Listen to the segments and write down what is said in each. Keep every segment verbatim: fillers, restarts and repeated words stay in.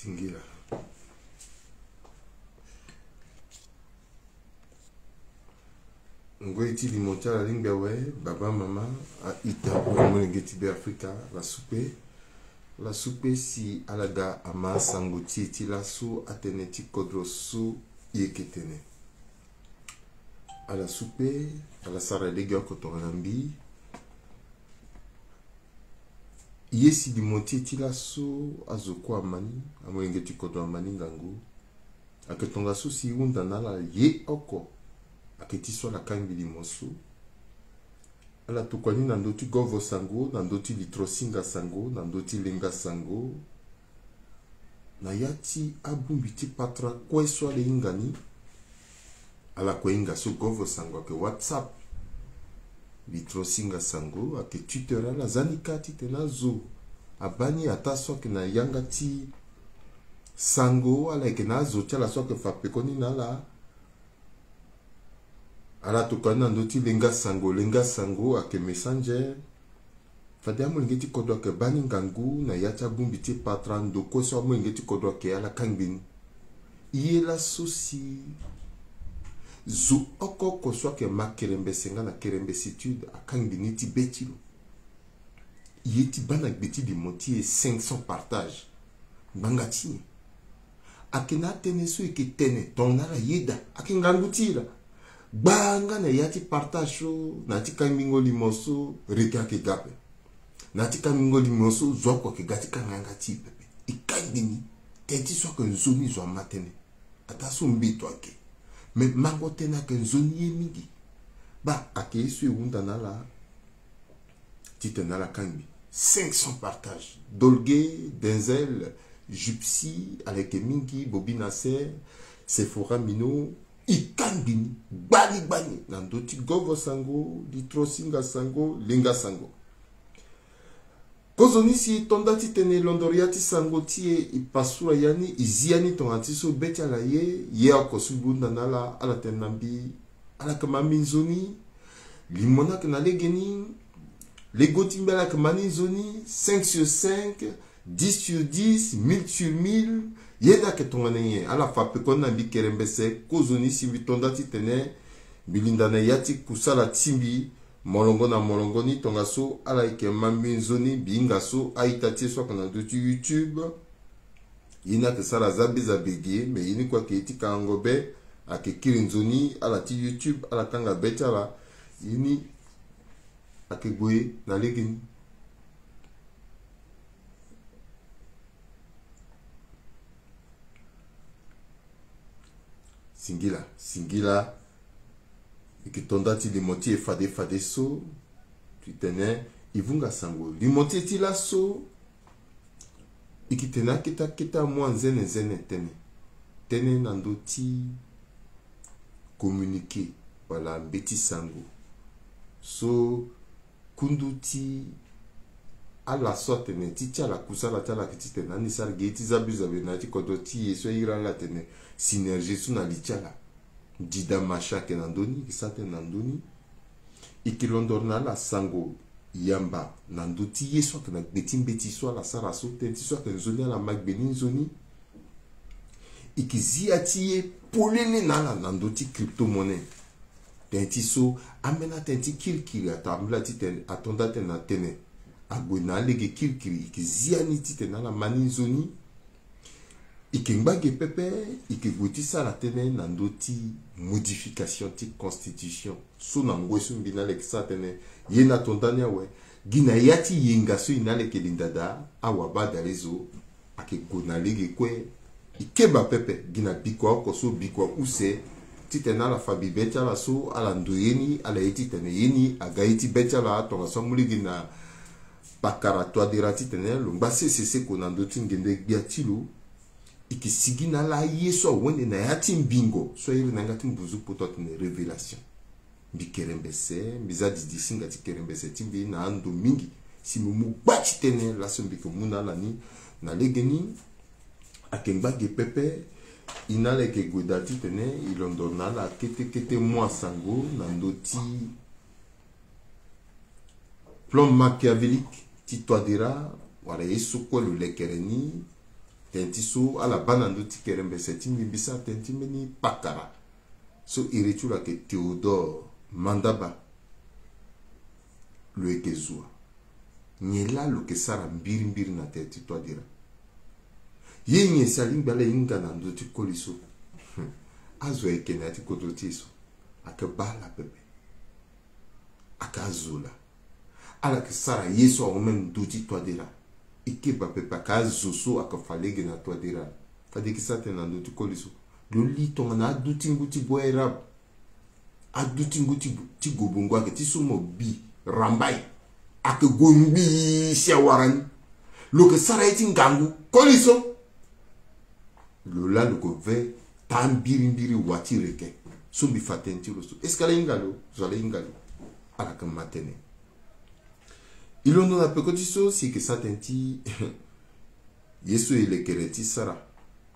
Singila. Ngoi ti limo ti ala lingbi awe, baba, mama, a-ita, amolenge ti Beafrika, ala su kpe. Ala su kpe si ala ga ama sango ti e ti laso, atënë ti kodro so e yeke tene. Ala su kpe, ala sara lege oko tongana mbi. Ye si limo ti e ti laso azo kue ama ni, amolenge ti kodro ama ni ngangu. Ayeke tongaso si e hunda na ala ye oko. Ayeke ti so ala kangbi limo so. Ala tokua ni na ndö ti govo sango, na ndö ti litro singa sango, na ndö ti lenga sango. Na ya ti abongbi ti patara kue so ala hinga ni, ala kue hinga so govo sango ayeke WhatsApp. Litro singa sango ayeke Twitter, ala za ni kâ titene azo abaa ni ataa so ayeke na yanga ti sango, ala yeke na azo ti ala so ayeke fa pekoni na ala. Ala tokua ni na ndö ti lenga sango, lenga sango ayeke Messenger. Fade amolenge ti kodro ayeke baa ni ngangu na ya ti abongbi ti patara, ndo kue so amolenge ti kodro ayeke, ala kangbi ni. Ye laso si zo oko oko so ayeke ma kerembese nga na kerembese étude akangbi ni ti be ti lo. Ye ti baa na gbe ti limo ti e cinq cents partage. Ngbanga ti nyen? Ayeke na atënë so e yeke tene tongana ala yeda, ayeke ngangu ti e laa. Gbaa nga na ya ti partage so, na ya ti kangbingo limo so, reke ayeke ga ape. Na ya ti kangbingo limo so, zo oko ayeke ga ti kanga yanga ti e pepe. E kangbi ni, tënë ti so ayeke nzoni zo ama tënë. Ataa so mbeto ayeke. Me mango tënë ayeke nzoni ye mingi. Baa, ayeke ye so e hunda na ala titene ala kangbi. Cinq cents partage. Dolgay, Denzel, Gypsy, ala yeke mingi, Bobby Nasser, Sephora Mino, e kangbi ni gbani gbani na ndö ti govo sango, litro singa sango, lenga sango. Kozoni si e to nda titene e londoro ya ti sango ti e, e pasura ya ni, e zi ya ni tongana ti so be ti ala ye, ye oko so mbi hunda na ala, ala tene na mbi, ala yeke ma mbi nzoni. Limo ni ayeke na legeni. Lego ti mbi ala yeke ma ni nzoni, cinq sur cinq, dix sur dix, mille sur mille. Ye ni ayeke tongana nyen? Ala fa pekoni na mbi kerembese, kozoni si mbi to nda titene mbi linda na ya ti kusala ti mbi, molongo na molongo ni, tongaso ala yeke ma mbi nzoni, mbi hinga so a-ita ti e so ayeke na ndö ti YouTube. Ye ni ayeke sara zabe zabe ge, me ye ni kue ayeke ye ti kangango be, ayeke kiri nzoni ala ti YouTube, ala kanga be ti ala. Ye ni ayeke gue na legeni. Singila, singila. E yeke to nda ti limo ti e fade fadeso titene e vunga sango. Limo ti e ti laso, e yeke tene akete akete amu anzene nzene tënë. Tënë na ndö ti communiqué wala mbeti sango so kundu ti ala so atene ti ti ala kusala ti ala ayeke titene ani sara ge ti zabe zabe na ya ti kodro ti e so ahiri ala atene synergie so na li ti ala. Dida Macha ayeke na ndö ni, e yeke sara tënë na ndö ni. E yeke londoro na ala sango yamba na ndö ti ye so ayeke na gbe ti mbeti so ala sara so, tënë ti so ayeke nzoni ala ma gbe ni nzoni. E yeke zi ya ti ye polele na ala na ndö ti crypto-monnaie. Tënë ti so, ambeni atënë ti kirikiri atambula titene ato nda tënë na tënë. Ague na alege kirikiri, e yeke zi ya ni titene ala ma ni nzoni. E yeke ngba ge pepe, e yeke gue ti sara tënë na ndö ti modification ti constitution. So na ngoi so mbi na ala e yeke sara tënë, ye na to nda ni awe. Gi na ya ti yenga so e na ala e yeke linda daa, awabadalezo ayeke gue na lege kue. E keba pepe gi na bikua oko so bikua use, titene ala fa bi be ti ala so ala ndo ye ni, ala ye titene ye ni aga ye ti be ti ala, tongaso amu lege na pakara Touadéra titene lo ngba sese seko na ndö ti ngende gbia ti lo. E yeke sigi na ala aye so awende na ya ti mbingo so airi na yanga ti mbuzu poto atene révélation. Mbi kerembese, mbi za didisinga ti kerembese ti mbi na ando mingi si mbi mu gba ti tënë laso mbi yeke mu na ala ni. Na legeni ayeke ngba ge pepe. E na ala e yeke gue daa titene e londo na ala kete kete mua sango na ndö ti plan machiavélique ti Touadéra, wala ye so kue lo lekere ni. Tënë ti so ala baa na ndö ti kerembese ti ngbingbi sara tënë ti mbeni pakara. So iri ti lo ayeke Théodore Mandaba. Lo yeke zo wa? Nyen laa lo yeke sara mbirimbiri na tënë ti Touadéra? Ye nyen si alingbi ala hinga na ndö ti koli so? Azo ayeke na ya ti kodro ti e so ayeke baa ala pepe. Ayeke azo laa. Ala yeke sara ye so awe même ndö ti Touadéra. E keba pepe, ayeke azo so ayeke fa lege na Touadéra. Fade e ke sara tënë na ndö ti koli so. Lo li tongana aduti ngu ti boy arabe. Aduti ngu ti, ti gobongo ayeke ti so mo bi rambai. Ayeke gue ngbii si awara ni. Lo yeke sara ye ti ngangu. Koli so. Lo laa lo yeke ve taa mbirimbiri wa ti reke. So mbi fa tënë ti lo so. Est-ce que ala hinga lo? Zo ala hinga lo. Ala yeke ma tënë. E londo na peko ti so si e yeke sara tënë ti ye so e lekere ti sara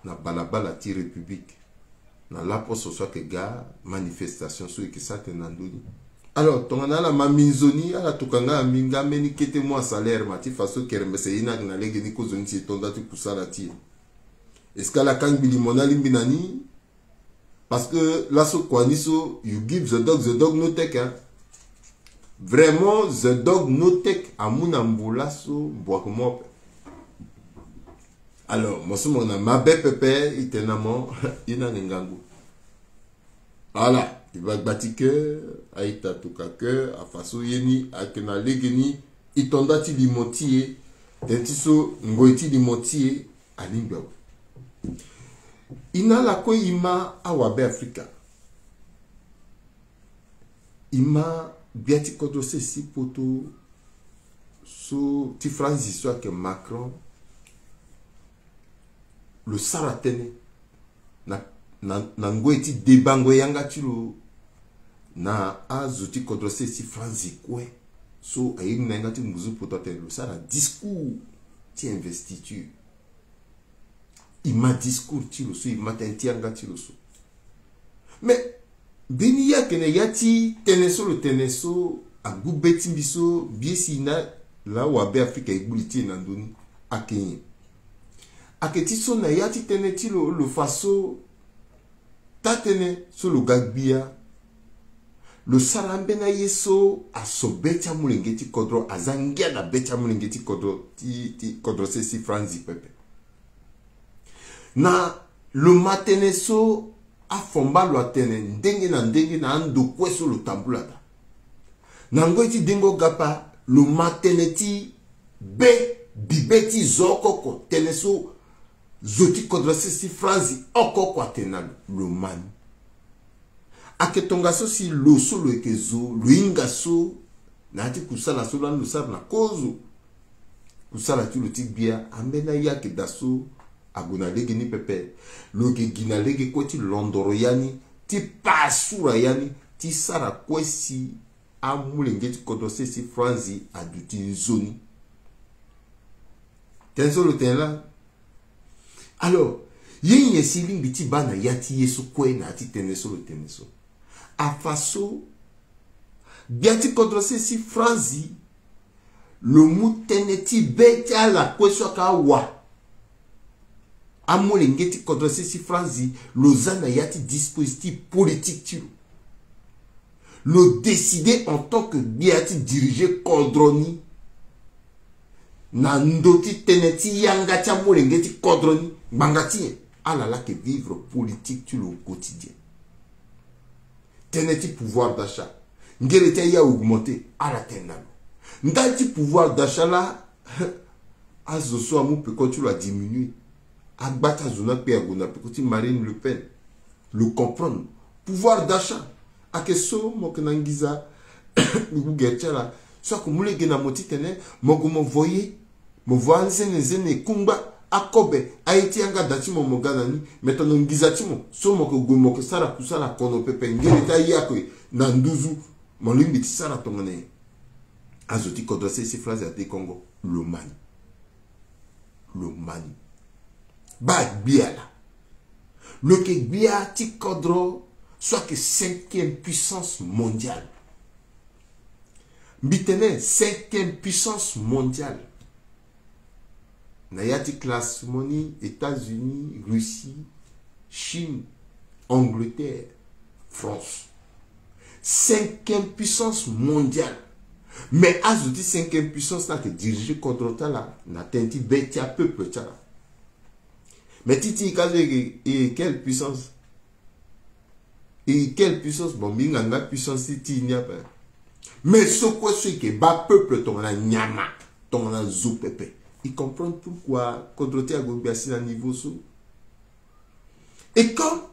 na balabala ti République, na laposo so ayeke ga manifestation so e yeke sara tënë na ndö ni. Alors tongana ala ma mbi nzoni, ala tokua nga na mbi, nga mbeni kete mois salaire ma ti fa so kerembese ye ni ayeke na lege ni kozoni si e to nda ti kusala ti e. Est-ce que ala kangbi limo ni alingbi na ni? Parce que laso kua ni so, you give the dog, the dog no take, hein. Vraiment, the dog no take, amu na mbu laso mbu ayeke mu ape. Alors mo so mo na mabe pepe, e tene na mo, e na ngangu. Ala, e baa gba ti ke, a-ita tokua ke, afa so ye ni ayeke na lege ni, e to nda ti limo ti e, tënë ti so ngoi ti limo ti e alingbi awe. E na ala kue e ma awabe Afrika. E ma gbia ti kodro sese ti poto so ti Franzi so ayeke Macron. Lo sara tënë na, na, na ngoi ti debango yanga ti lo na azo ti kodro sese ti Franzi kue. So aye ni na yanga ti ngbunzu poto atene lo sara discours ti investiture. E ma discours ti lo so, e ma tënë ti yanga ti lo so. Mais mbeni ye ayeke na ya ti tënë so lo tene so, angu be ti mbi so, mbi ye si e na laa wabe Afrika e gbu li ti e na ndö ni, ayeke nyen? Ayeke ti so na ya ti tënë ti lo, lo fa so taa-tënë so lo ga gbia, lo sara ambeni aye so aso be ti amolenge ti kodro, aza ngia na be ti amolenge ti kodro, ti, ti kodro sese ti Franzi pepe. Na lo ma tënë so afomba lo atene ndenge na ndenge na ando kue so lo tambula daa. Na ngoi ti dengo gapa, lo ma tënë ti be, bibe ti zo oko oko, tënë so zo ti kodro sese ti Franzi oko oko atene na lo, lo ma ni. Ayeke tongaso si lo so lo yeke zo, lo hinga so na ya ti kusala so lani lo sara na kozo. Kusala ti lo ti gbia, ambeni aye ayeke daa so ague na lege ni pepe. Lo yeke gi na lege kue ti londoro ya ni, ti pasura ya ni, ti sara kue si amolenge ti kodro sese ti Franzi aduti nzoni. Tënë so lo tene laa. Alors, ye nyen si e lingbi ti baa na ya ti ye so kue na ya ti tënë so lo tene so? Afa so gbia ti kodro sese ti Franzi lo mu tënë ti be ti ala kue so ayeke awa amolenge ti kodro sese ti Franzi, lo za na ya ti dispositif politique ti lo. Lo décide en tant que gbia ti diriger kodro ni na ndö ti tënë ti yanga ti amolenge ti kodro ni. Ngbanga ti nyen? Ala laa ayeke vivre politique ti lo quotidien. Tënë ti pouvoir d'achat, ngere ti aye a-augmenter, ala tene na lo. Ndali ti pouvoir d'achat laa, azo so amu peko ti lo adiminuer. Agba ti azo ni akpe ague na peko ti Marine Le Pen. Lo comprendre. Pouvoir d'achat ayeke so mo yeke na nginza, gbu gere ti ala so ayeke mu lege na mo titene mo gue mo vo ye, mo vo anzene nzene, kungba, akobe, aye ti yanga da ti mo mo ga na ni. Me tongana nginza ti mo so mo yeke gue mo yeke sara kusala kono pepe, ngere ti aye ayeke na nduzu, mo lingbi ti sara tongana nyen? Azo ti kodro sese ti Franzi adekongo, lo ma ni. Lo ma ni. Baa gbia laa. Lo yeke gbia ti kodro so ayeke cinquième puissance mondiale. Mbi tene cinquième puissance mondiale. Na ya ti classement ni, États-Unis, Russie, Chine, Angleterre, France. Cinquième puissance mondiale. Mais azo ti cinquième puissance ni ayeke diriger kodro ti ala na tënë ti be ti apeuple ti ala. Mais ti ti e ka zo e, e quelle puissance? E quelle puissance? Bon, mbi hinga nga puissance ti ti e ni ape. Mais so kue so e yeke baa peuple tongana nyama, tongana zo pepe, e comprendre pourquoi kodro ti e ague gbia si na niveau so. Et comme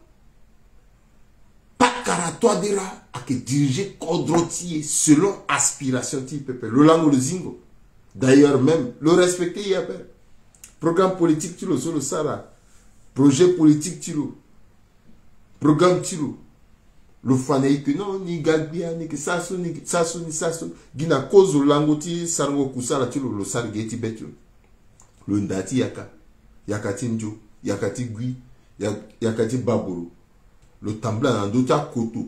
Pakara Touadéra ayeke diriger kodro ti e selon aspiration ti e pepe, lo lango lo zingo. D'ailleurs même lo respecter e ape. Programme politique ti lo so lo sara, projet politique ti lo, programme ti lo, lo fa na e ke non, ni ga gbia, ni ke sara so, ni sara so, ni sara so. Gi na kozo lango ti sarango kusala ti lo, lo sara ge ti be ti lo. Lo nda ti yaka, yaka ti ndio, yaka ti gui, ya- yaka ti baboro. Lo tambula na ndö ti akoto,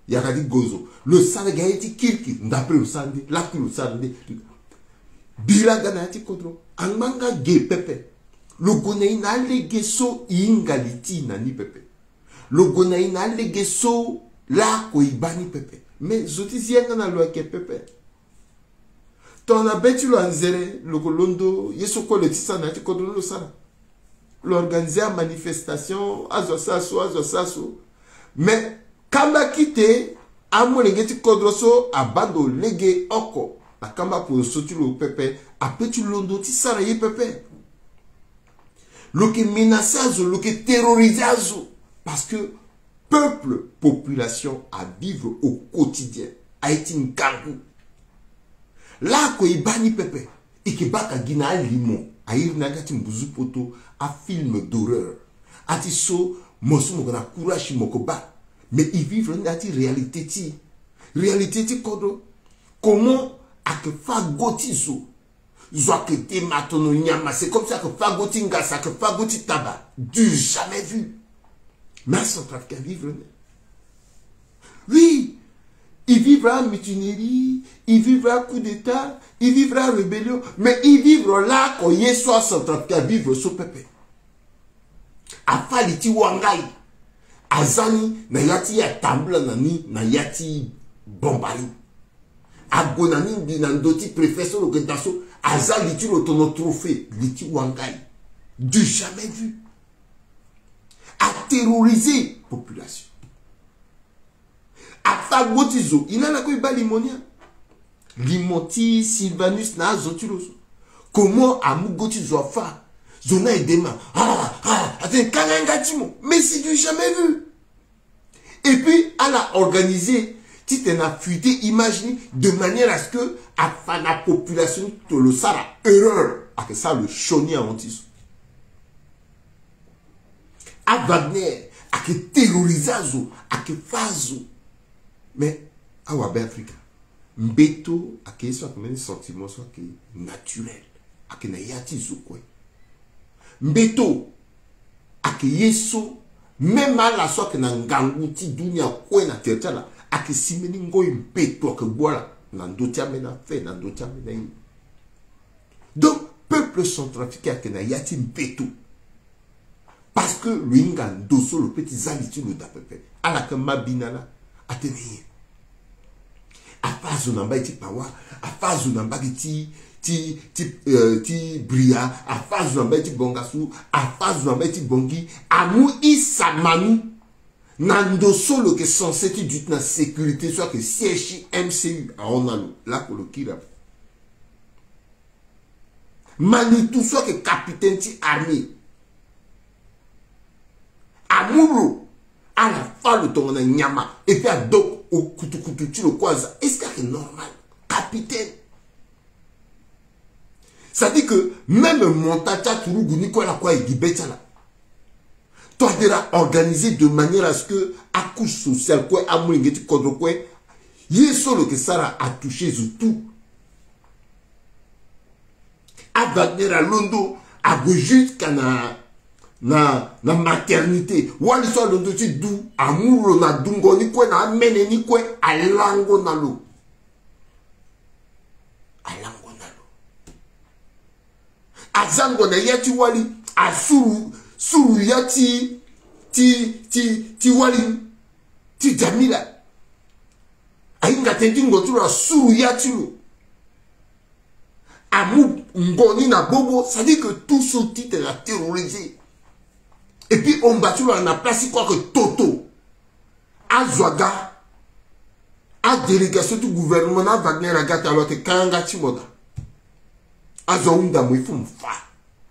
yaka ti gozo. Lo sara ga ye ti kirikiri, ndapre lo sara nde, lakui lo sara nde. Bira ga na ya ti kodro, angba nga ge pepe. Lo gue na e na alege so e hinga li ti e na ni pepe. Lo gue na e na alege so laoko e baa ni pepe. Mais zo ti zi yanga na lo ayeke pepe. Tongana be ti lo anzere, lo ko londo ye so kue lo ti sara na ya ti kodro ni lo sara. Lo organiser amanifestation, azo asara so, azo asara so. Mais kamba kite, amolenge ti kodro so abaa ndo lege oko na kamba poroso ti lo pepe, ape ti londo ti sara ye pepe. Lo yeke menacer azo, lo yeke terroriser azo. Parce que peuple, population avivre au quotidien, aye ti ngangu. Laoko e baa ni pepe, e yeke baa ka gi na alimo, a iri na yanga ti mbuzu poto, afilm d'horreur. A ti so mo so mo yeke na courage mo yeke baa. Mais e vivre ni na ya ti réalité ti e. Réalité ti kodro. Comment ayeke fâ go ti zo? Zo ayeke dema tono nyama, c'est comme si ayeke fâ go ti ngasa, ayeke fâ go ti taba. Du jamais vu. Mais acentrafricain avivre ni. Oui, e vivre amutinerie, e vivre acoup d'état, e vivre arébellion, mais e vivre laoko ye so acentrafricain avivre so pepe. Afâ li ti wanga e. Aza ni na ya ti e atambula na ni na ya ti bombari. Ague na ni mbi na ndö ti préfet so lo yeke daa so, aza li ti lo tono trophée, li ti wanga e. Du jamais vu. Aterroriser population. Afâ go ti zo, e laa na kue e baa limo ni a. Limo ti Sylvanus na azo ti lo so. Comment amu go ti zo afâ? Zo ni aye dema. Ah, ah, atene kanga nga ti mo. Mais c'est du jamais vu. Et puis ala organiser titene afuite image ni de manière à ce que afa na population ni to lo sara erreur. Ayeke sara lo sioni ahon ti zo. A Wagner ayeke terroriser azo, ayeke fâ azo. Mais awa Be Afrika, mbeto ayeke ye so ayeke mbeni sentiment so ayeke naturel, ayeke na ya ti zo kue. Mbeto ayeke ye so même ala so ayeke na ngangu ti dunia kue na tere ti ala ayeke si mbeni ngoi mbeto ayeke gbu ala na ndö ti ambeni affaire, na ndö ti ambeni aye. Donc peuple centrafricain ayeke na ya ti mbeto. Parce que lo hinga ndo so lo peut ti za li ti lo daa pepe. Ala yeke ma bi na laa, atene nyen? Afâ azo na mbage ti Pawa, afâ azo na mbage ti, ti, ti, euh, ti Bria, afâ azo na mbage ti Bangassou, afâ azo na mbage ti Bangui, amu Issa Manou na ndo so lo yeke censé ti duti na sécurité so ayeke siège ti M C U ahon na lo, laoko lo kiri ape. Manitou so ayeke capitaine ti armée amu lo, ala fâ lo tongana nyama, et puis adok okutukutu ti lo kue aza. Est-ce que ayeke normal? Capitaine. C'est-à-dire que même montant ti aturugu ni kue ala kue aye gi be ti ala. Touadéra organisé de manière à ce que acouche sociale kue, amolenge ti kodro kue, ye so lo yeke sara atouché zo tout. A Wagner alondo ague jusqu'à na, na, na maternité. Wali so alondo ti du, amu lo na dungo ni kue, na amene ni kue, alango na lo. Alango na lo. Azango na ya ti wali. Asuru, suru ya ti, ti, ti, ti wali, ti Jamila. Ahinga tene ti ngo ti lo asuru ya ti lo. Amu ngo ni na bobo, c'est-à-dire que tout ce titre la terrorisé. Et puis omba ti lo na place ti kua ke toto. Azo aga. Adélégation ti gouvernement na Wagner aga ti alo ate kanga ti mo da. Azo ahunda mo, il faut mo fa.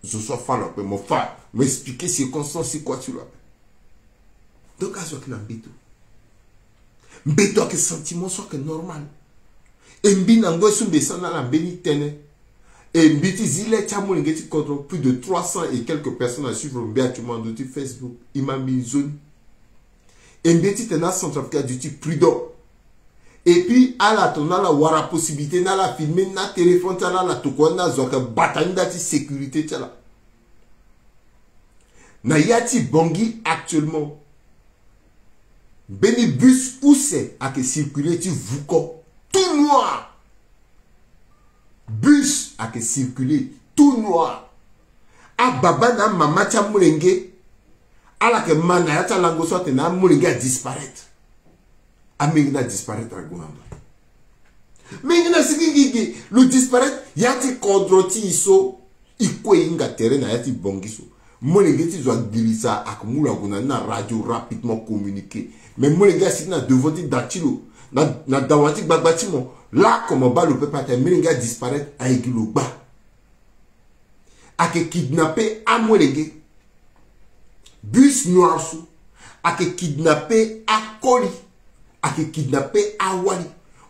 Zo so afa lo ape mo fa. Mo expliquer circonstance ti kua ti lo ape. Donc azo ayeke na mbeto. Mbeto ayeke sentiment so ayeke normal. E mbi na ngoi so mbi sara na ala mbeni tënë. E mbi ti zi le ti amolenge ti kodro, plus de trois cents et quelques personnes à suivre mbi actuellement na ndo ti Facebook. E ma mbi nzoni. E mbi ye titene aCentrafricain aduti prudent. Et puis ala tongana ala wara possibilité ni ala filmer ni na téléphone ti ala, ala tokua ni na zo ayeke bata ni nda ti sécurité ti ala. Na ya ti Bangui actuellement, mbeni bus use ayeke circuler ti vuko, tout noir. Bus ayeke circuler tout noir. Ababa na amama ti amolenge, ala yeke ma na ya ti alango so atene amolenge adisparaître. Amolenge ni adisparaître ague na ndo. Molenge ni asigi gigi, lo disparaître. Ya ti kodro ti e so e kue e hinga tere na ya ti Bangui so, molenge ti zo agirisa ayeke mu lo ague na ni na radio rapidement communiqué. Mais molenge asigi na devant ti da ti lo, na, na dawa ti gbagba ti mo. Lako mo baa lo pepe atene molenge adisparaître, aye gi lo gba. Ayeke kidnapper amolenge. Bus noir so ayeke kidnapper akoli. Ayeke kidnapper awali.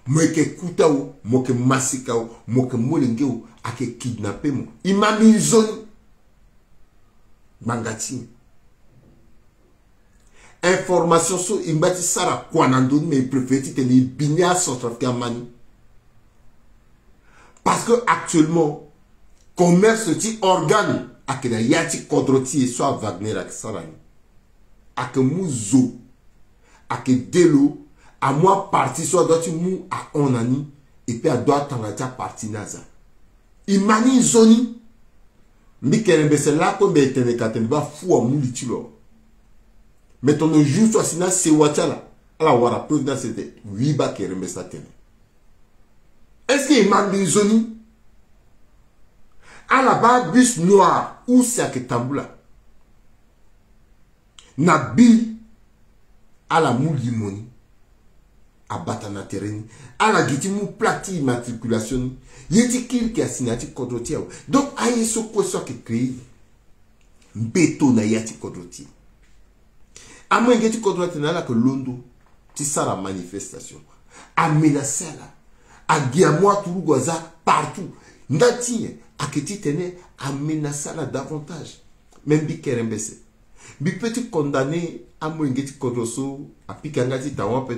Mo yeke kuta o, mo yeke masika o, mo yeke molenge o, ayeke kidnapper mo. E ma mbi nzoni. Ngbanga ti nyen? Information so e ngba ti sara kua na ndo ni, mais e préféré titene e bi ni aCentrafricain ama ni. Parce que actuellement, commerce ti organe ayeke na ya ti kodro ti e so aWagner ayeke sara ni. Ayeke mu zo, ayeke de lo, amu aparti so adua ti mu ahon na ni, et puis adua atanga ti aparti ni aza. E ma ni nzoni. Mbi kerembese lakue mbi tene ka tene baa fou amu li ti lo. Mais tongana jour so asi na sewa ti ala, ala wara preuve ni asi tene oui baa kerembese atene. Est-ce que e ma mbi nzoni? Ala baa bus noir use ayeke tambula. Na bi ala mu limo ni, abata na tere ni. Ala gi ti mu plaque ti immatriculation ni. Ye ti kirikiri asi na ya ti kodro ti e awe. Donc aye so kue so ayeke créer mbeto na ya ti kodro ti e. Amolenge ti kodro atene ala yeke londo ti sara manifestation. Amenace ala. Agi amu aturugu aza partout. Nda ti nyen? Ayeke titene amenace ala davantage. Mais mbi kerembese, mbi peut ti condamner amolenge ti kodro so apika nga ti tawa pe,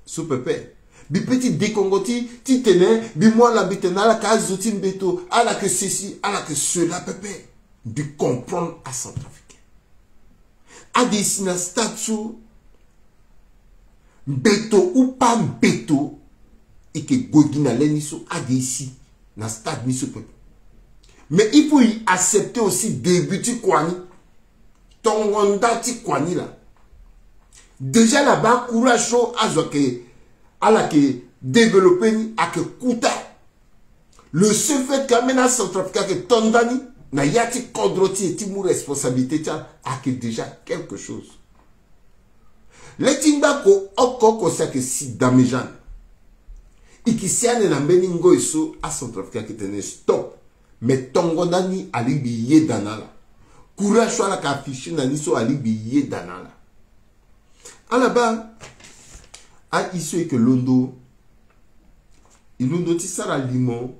so pepe. Mbi peut ti dekongo ti, titene mbi mu ala mbi tene ala yeke azo ti mbeto, ala yeke ceci, ala yeke cela pepe. Mbi comprendre aCentrafricain. Ade e si na stade so, mbeto ou pas mbeto, e yeke gue gi na le ni so, ade e si na stade ni so pepe. Mais il faut e accepter aussi début ti kua ni. Tongo nda ti kua ni laa. Déjà laa baa courage so azo ayeke, ala yeke développer ni ayeke kuta. Le seul fait que ambeni aCentrafricain ayeke to nda ni na ya ti kodro ti e ti mu responsabilité ti ala ayeke déjà quelque chose. Le ti ngbako oko oko si ayeke si Dame Jeanne, e yeke si ande na mbeni ngoi so aCentrafricain ayeke tene stop. Mais tongo nda ni alingbi yeda na ala. Courage so ala yeke afficher na ni so alingbi yeda na ala. Ala baa, a e so e yeke londo, e londo ti sara limo,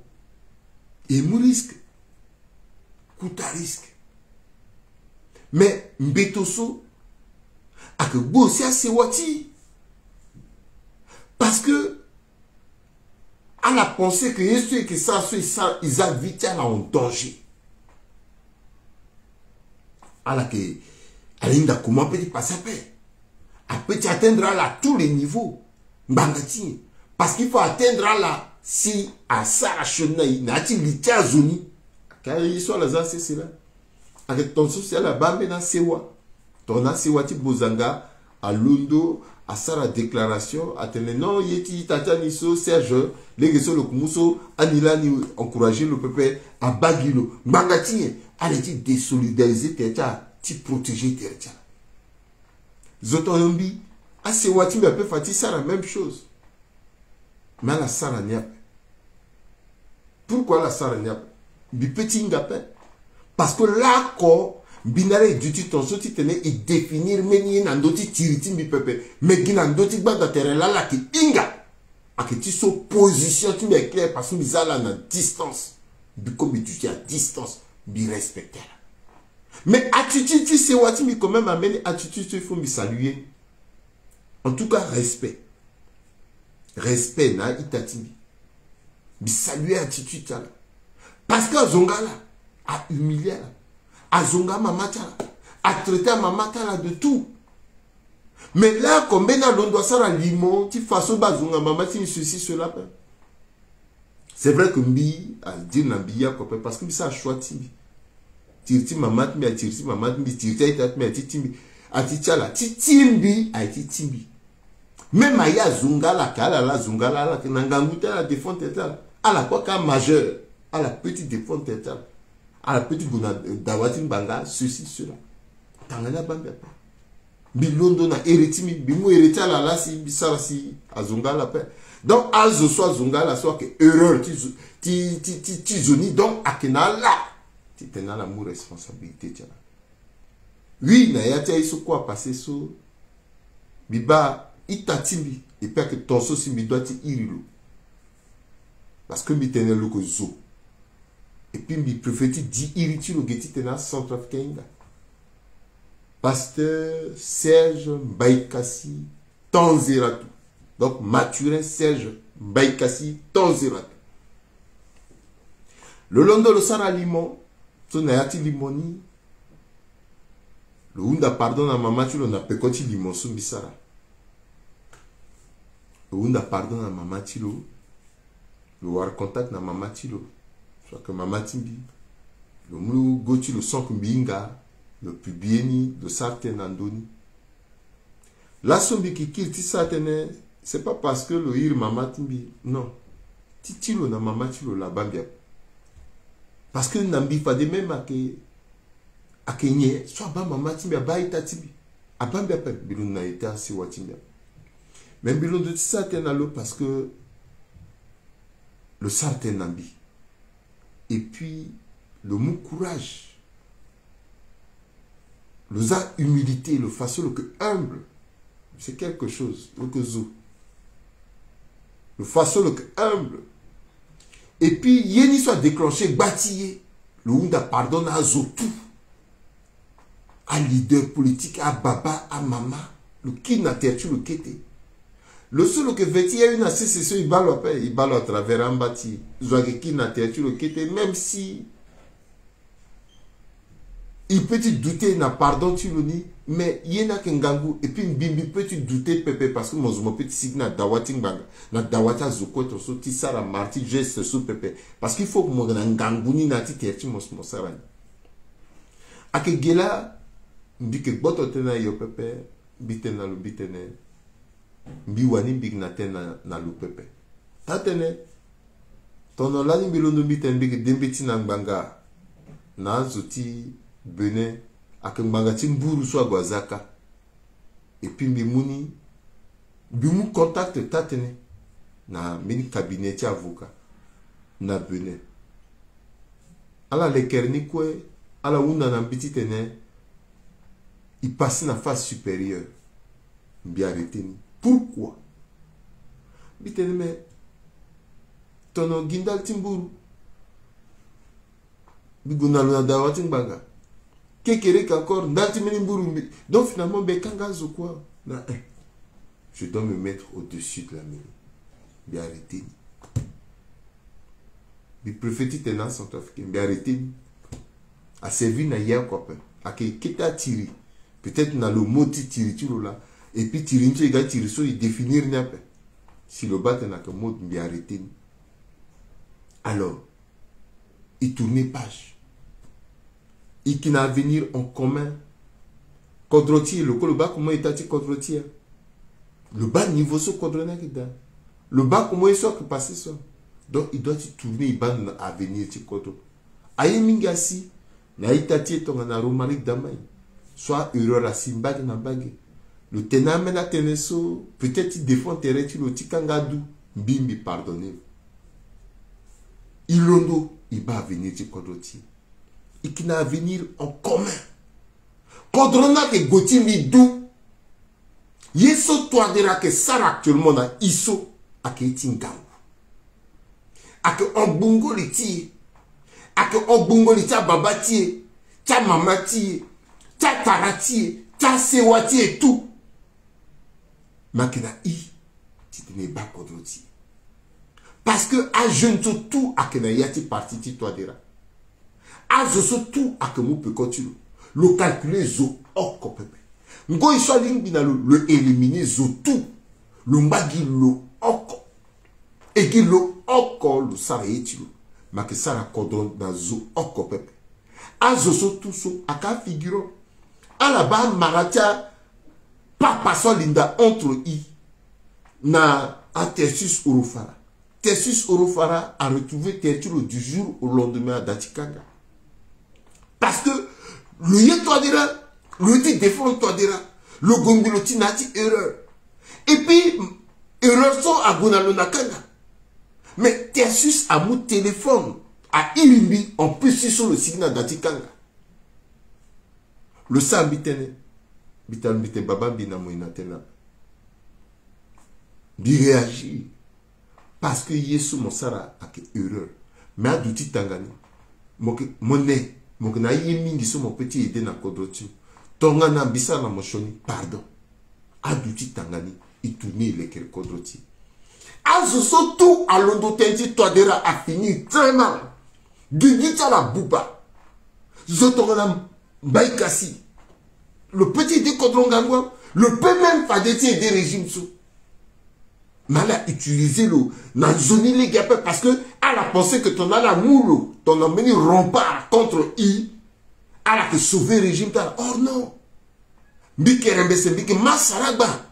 e mu risque, kuta risque. Mais mbeto so ayeke gbu aussi asewa ti e. Parce que ala pense que ye so e yeke sara so e sara, e za vie ti ala en danger. Ala yeke, ala hinga comment peut ti passe ape. Apeut ti atteindre ala à tous les niveaux. Ngbanga ti nyen? Parce qu'il faut atteindre ala si asara sioni na e na ya ti li ti azo ni. Ka ye so ala za sese laa. Ayeke ton so si ala baa mbeni asewa. Ton na asewa ti Bozanga alondo asara déclaration atene non, ye ti ita ti ani so Serge, lege so lo kumu so, ani laa ni encourager lo pepe, abaa gi lo. Ngbanga ti nyen? Ala ye ti désolidarisé tere ti ala, ti protéger tere ti ala. Zo tongana mbi, asewa ti mbi ape fa ti sara même chose. Mais ala sara ni ape. Pourquoi ala sara ni ape? Mbi pe ti hinga ape. Parce que laoko mbi na ala e duti ton so titene e définir mbeni ye na ndö ti tiri ti mbi pepe. Mais gi na ndö ti gbanda tere laa ala yeke hinga. Ayeke ti so position ti mbi est claire parce que mbi za ala na distance. Mbi ko mbi duti à distance. Mbi respecte ala. Mais attitude ti sewa ti mbi quand même, ambeni attitude so il faut mbi saluer. En tout cas, respect. Respect na ita ti mbi. Mbi saluer attitude ti ala. Parce que azonga ala, ahumilier ala. Azonga amama ti ala. Atraiter amama ti ala de tout. Mais laoko mbeni alondo asara limo ti façon baa azonga mama ti mbi, ceci, cela pe. C'est vrai que mbi adiri na mbi ya ko ape parce que mbi sara choix ti mbi. Tiri ti mama ti mbi, atiri ti mama ti mbi, tiri ti aita ti mbi, ati ti mbi. Ati ti ala, ti ti mbi, aye ti ti mbi. Même aye azonga ala, ka ala laa azonga ala, ala yeke na ngangu ti ala défendre tere ti ala. Ala kue aka majeur, ala pe ti défendre tere ti ala. Ala pe ti gue na dawa ti ngbanga, ceci, cela. Tanga ni abaa mbi ape. Mbi londo na ere ti mbi, mbi mu ere ti ala laa si mbi sara si azonga ala ape. Donc azo so azonga ala so ayeke erreur ti zo, ti, ti, ti, ti zo ni, donc ayeke na ala titene ala mu responsabilité ti ala. Oui, na ya ti aye so kue apassé so, mbi baa ita ti mbi, et puis ayeke ton so si mbi doit ti iri lo. Parce que mbi tene lo yeke zo. Et puis mbi préfère ti di iri ti lo ge titene acentrafricain ahinga. Pasteur Serge Mbaïkassi Tanzeratu. Donc Mathurin Serge Mbaïkassi Tanzeratu. Lo londo lo sara limo, so na ya ti limo ni, lo hunda pardon na mama ti lo na peko ti limo so mbi sara. Lo hunda pardon na mama ti lo. Lo wara contact na mama ti lo. So ayeke mama ti mbi. Lo mu go ti lo so ayeke mbi hinga. Lo publier ni, lo sara tënë na ndö ni. Laso mbi yeke kiri ti sara tënë, c'est pas parce que lo iri mama ti mbi, non. Ti ti lo na mama ti lo laa abaa mbi ape. Parce que na mbi fade même ayeke, ayeke nyen so abaa mama ti mbi, abaa ita ti mbi, abaa mbi ape, mbi londo na ita sewa ti mbi ape. Mais mbi londo ti sara tënë na lo parce que lo sara tënë na mbi. Et puis, lo mu courage. Lo za humilité, lo fa so lo yeke humble. C'est quelque chose, lo yeke zo. Lo fa so lo yeke humble. Et puis, ye ni so adéclenché gba ti ye, lo hunda pardon na azo tout. Aleader politique, ababa, amama, lo kiri na tere ti lo kete. Lo so lo yeke ve ti ya uni na sese so e baa lo ape, e baa lo à travers amba ti e. Zo ayeke kiri na tere ti lo kete, même si e peut ti douter na pardon ti lo ni, mais ye ni ayeke ngangu, et puis mbi, mbi peut ti douter pepe, parce que mo zo mo peut ti sigi na dawa ti ngbanga, na dawa ti azo kue ton so ti sara martyr geste so pepe, parce qu'il faut que mo yeke na ngangu ni na ya ti tere ti mo so mo sara ni. Ayeke ge laa mbi yeke gboto tënë na yo pepe, mbi tene na lo, mbi tene, mbi wani mbi yeke na tënë na, na lo pepe. Taa-tënë, tongana lani mbi londo mbi tene mbi yeke de mbeti na ngbanga na azo ti Bénin, ayeke ngbanga ti mburu so ague aza kâ. Et puis mbi mu ni, mbi mu contact taa-tënë na mbeni cabinet ti avocat na Bénin. Ala lekere ni kue, ala hunda na mbi titene e passé na phase supérieure. Mbi arrêté ni. Pourquoi? Mbi tene mais tongana gi ndali ti mburu, mbi gue na lo na dawa ti ngbanga. Kekereke encore, ndali ti mbeni mburu mbi. Donc finalement mbi yeke kanga azo kua na, eh, je dois me mettre au-dessus de la mêlée. Mbi arrêté ni. Mbi préfère ti tene na acentrafricain, mbi arrêté ni. Aservi na ye oko ape. Ayeke kete atiri. Peut-être na lo mode ti tiri ti lo laa. Et puis tiri ni so e ga tiri so e définir ni ape. Si lo baa tene ayeke mode, mbi arrêté ni. Alors, e tourner page. I yeke na avenir en commun. Kodro ti e, lo kue lo baa comment état ti kodro ti e. Lo baa niveau so kodro ni ayeke daa. Lo baa comment ye so ayeke passé so. Donc i doit ti tourner, i baa ndo na avenir ti kodro. Aye mingi asi na a-ita ti e tongana Romaric Damaye. So a-erreur asi mbage na mbage. Lo tene ambeni atënë so, peut-être ti défendre tere ti lo ti kanga adu, mbi mbi pardonner lo. I londo, i baa avenir ti kodro ti e. I yeke na avenir en commun. Kodro ni ayeke gue ti mbi du. Ye so Touadéra ayeke sara actuellement na i so ayeke ye ti ngangu. Ayeke hon gbungo li ti e. Ayeke hon gbungo li ti ababa ti e, ti amama ti e, ti atara ti e, ti asewa ti e tout. Me ayeke na i titene e baa kodro ti e. Parce que ajeune so tout ayeke na ya ti parti ti Touadéra. Azo so tout ayeke mu peko ti lo. Lo calculer zo oko pepe. Ngoi so alingbi na lo, lo éliminer zo tout. Lo ngba gi lo oko. E gi lo oko lo sara ye ti lo. Me ayeke sara kodro na zo oko pepe. Azo so tout so ayeke afigurant. Ala baa amara ti apapa so alinda entre i na aTertus Orofara. Tertus Orofara aretrouver tere ti lo du jour au lendemain, ada ti kanga. Parce que lo ye Touadéra, lo ye ti défendre Touadéra, lo gue ngbi lo ti na ya ti erreur. Et puis erreur so ague na lo na kanga. Mais Tertus amu téléphone, a-iri mbi, en plus ti so lo sigi na da ti kanga. Lo sara mbi tënë. Mbi tene, mbi tene baba, mbi na moi na tënë na. Mbi réagir. Parce que ye so mo sara ayeke erreur. Mais aduti tanga ni. Mo yeke, mo ne, mo yeke na aye mingi so mo peut ti aider na kodro ti mo. Tongana mbi sara na mo sioni, pardon. Aduti tanga ni, e tourner e lekere kodro ti e. Azo so tout alondo tënë ti Touadéra afinir très mal. Gigi ti ala abuba. Zo tongana Mbaye Kassy, lo peut ti aider kodro ngangu awe. Lo peut même fade ti aider régime so. Mais ala utiliser lo na nzoni lege ape, parce que ala pense que tongana ala mu lo tongana mbeni rempart contre i, ala yeke sauver régime ti ala. Or non. Mbi kerembese, mbi yeke masara gba.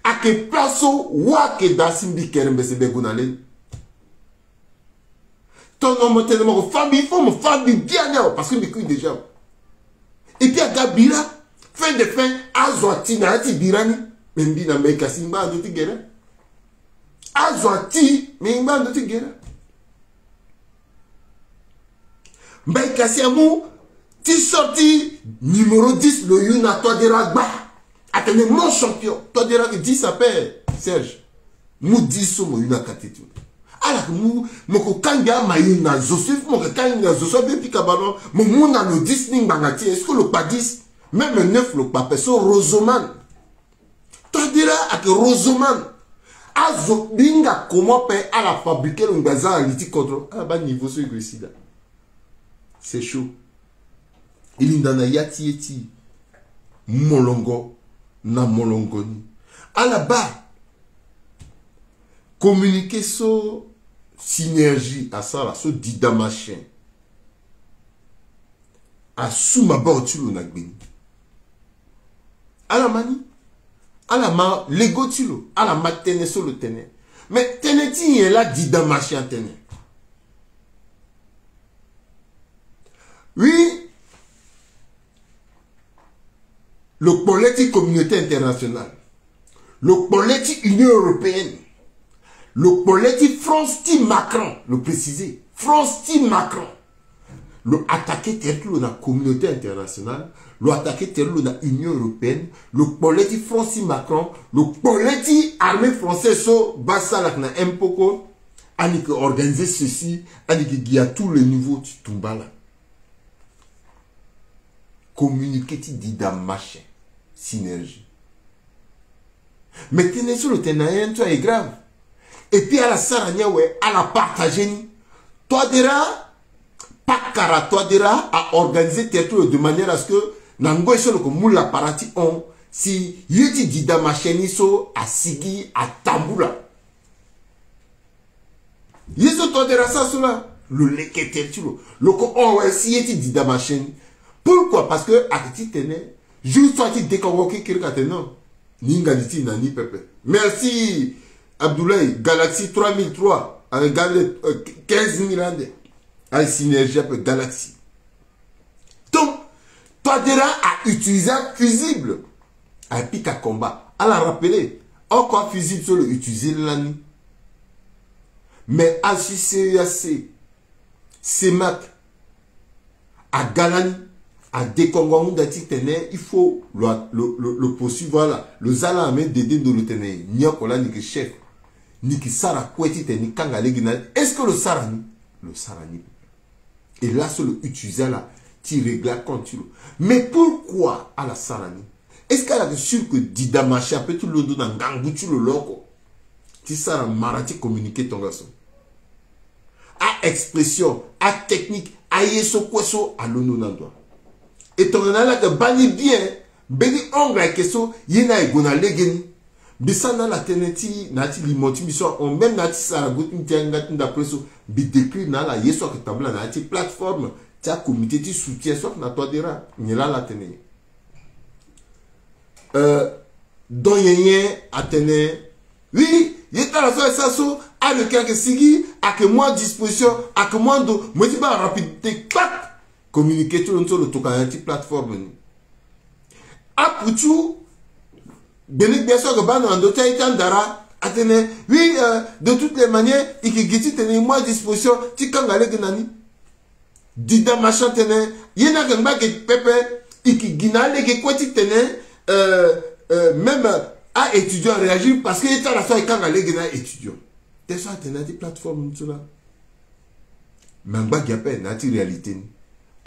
Ayeke place so wa ayeke daa si mbi kerembese mbi gue na leni. Tongana mo tene mo yeke fâ mbi, il faut mo fâ mbi biani awe, parce que mbi kui déjà awe. Et puis aga bira, fin de fin, azo ati na ya ti bira ni. Mais mbi na Mbaye Kassy, mbi ngba na ndö ti gere. Azo ati, mais mbi ngba na ndö ti gere. Mbaye Kassy amu ti sorti numéro dix, lo yu na Touadéra gba. Atene mon champion, Touadéra ayeke dix ape, Serge. Mu dix so mo yu na kate ti lo. Ala yeke mu, mo yeke kangbi amayo na zo so, il faut mo yeke kangbi na zo so abe pika ballon. Mo mu na lo dix ni ngbanga ti e, est-ce que lo kpa dix? Même neuf lo kpa ape, so Rozoman. Touadéra ayeke Rozoman. Azo binga comment pe ala fabriquer lo ngba za na li ti kodro. Ala baa niveau so e gue si daa. C'est chaud. E linda na ya ti ye ti molongo na molongo ni. Ala baa communiqué so Synergie asara, so Dida Machin asu maboko ti lo na gbe ni. Ala ma ni, ala ma lego ti lo, ala ma tënë so lo tene. Mais tënë ti nyen laa Dida Machin atene? Oui, lo kpole ti communauté internationale, lo kpole ti Union européenne, lo kpole ti France ti Macron, lo préciser, France ti Macron. Lo attaqué tere ti lo na communauté internationale, lo attaqué tere ti lo na Union européenne, lo kpole ti France ti Macron, lo kpole ti armée française so baa salak na M poko, ani yeke organiser ceci, ani yeke gi à tous les niveaux ti tumba ala. Communiqué ti Dida Machin, Synergie. Mais tënë so lo tene na ye ni so aye grave. Et puis ala sara ni awe, ala partagé ni. Touadéra, pakara Touadéra a organisé tere ti lo de manière à ce que na ngoi so lo yeke mu lapara ti hon, si ye ti Dida Machin ni so asigi atambula. Ye so Touadéra asara so laa, Lo leke tere ti lo. Lo ko hon wala si ye ti dida machin ni. Pourquoi? Parce que ayeke ti tene jour so aye ti dekongo kekereke atene non. Ni hinga li ti na ni pepe. Merci Abdoulaye. Galaxy trois mille trois ayeke ga ande, euh, quinze mille ande. Aye Synergie ape Galaxy. Donc Touadéra a utilisé afusible. Aye pika combat. Ala rappeler oko afusible so lo utiliser lani. Mais A C C E A C, CEMAC aga lani, adekongo ahunda ti tene il faut lo, lo, lo, lo poursuivre ala. Lo za ala na mbeni dede ndo lo tene ni oko lani ni yeke chef. Ni yeke sara kue ti tene ni kanga lege na ni. Est-ce que lo sara ni? Lo sara ni. Et laso lo utiliser ala ti régler acompte ti lo. Mais pourquoi ala sara ni? Est-ce que ala yeke sûr que dida machin ape ti londo na ngangu ti lo lo oko ti sara mara ti communiquer tongaso? A-expression, atechnique, aye so kue so alondo na ndo. E tongana ala yeke baa ni bien, mbeni ongle ayeke so ye ni aye gue na legeni. Mbi sara na ala tënë ti na ya ti limo ti mbi so ahon, même na ya ti sara gue ti mbi ti yanga ti ndapre so, mbi décrire na ala ye so ayeke tambula na ya ti plateforme ti acomité ti soutien so ayeke na Touadéra. Nyen laa ala tene nyen? Euh, Don Yenyen atene oui, ye ti ala so aye sara so, arequin ayeke sigi, ayeke mu adisposition, ayeke mu ando, mo ye ti baa rapidité kpak. Communiqué ti lo ni so lo tokua na ya ti plateforme ni. Apucu, gbene gbia so ayeke baa na ndo ti aye ti andara atene oui, euh, de toutes les manières e yeke gi titene e mu adisposition ti kanga lege na ni. Dida machin atene ye ni ayeke ngba ge pepe, e yeke gi na alege kue titene, euh, euh, même a-étudiant aréagir parce que ye ti ala so aye kanga lege na a-étudiant. Tel so atene na ya ti plateforme ni so laa. Me angba gi ape na ya ti réalité ni.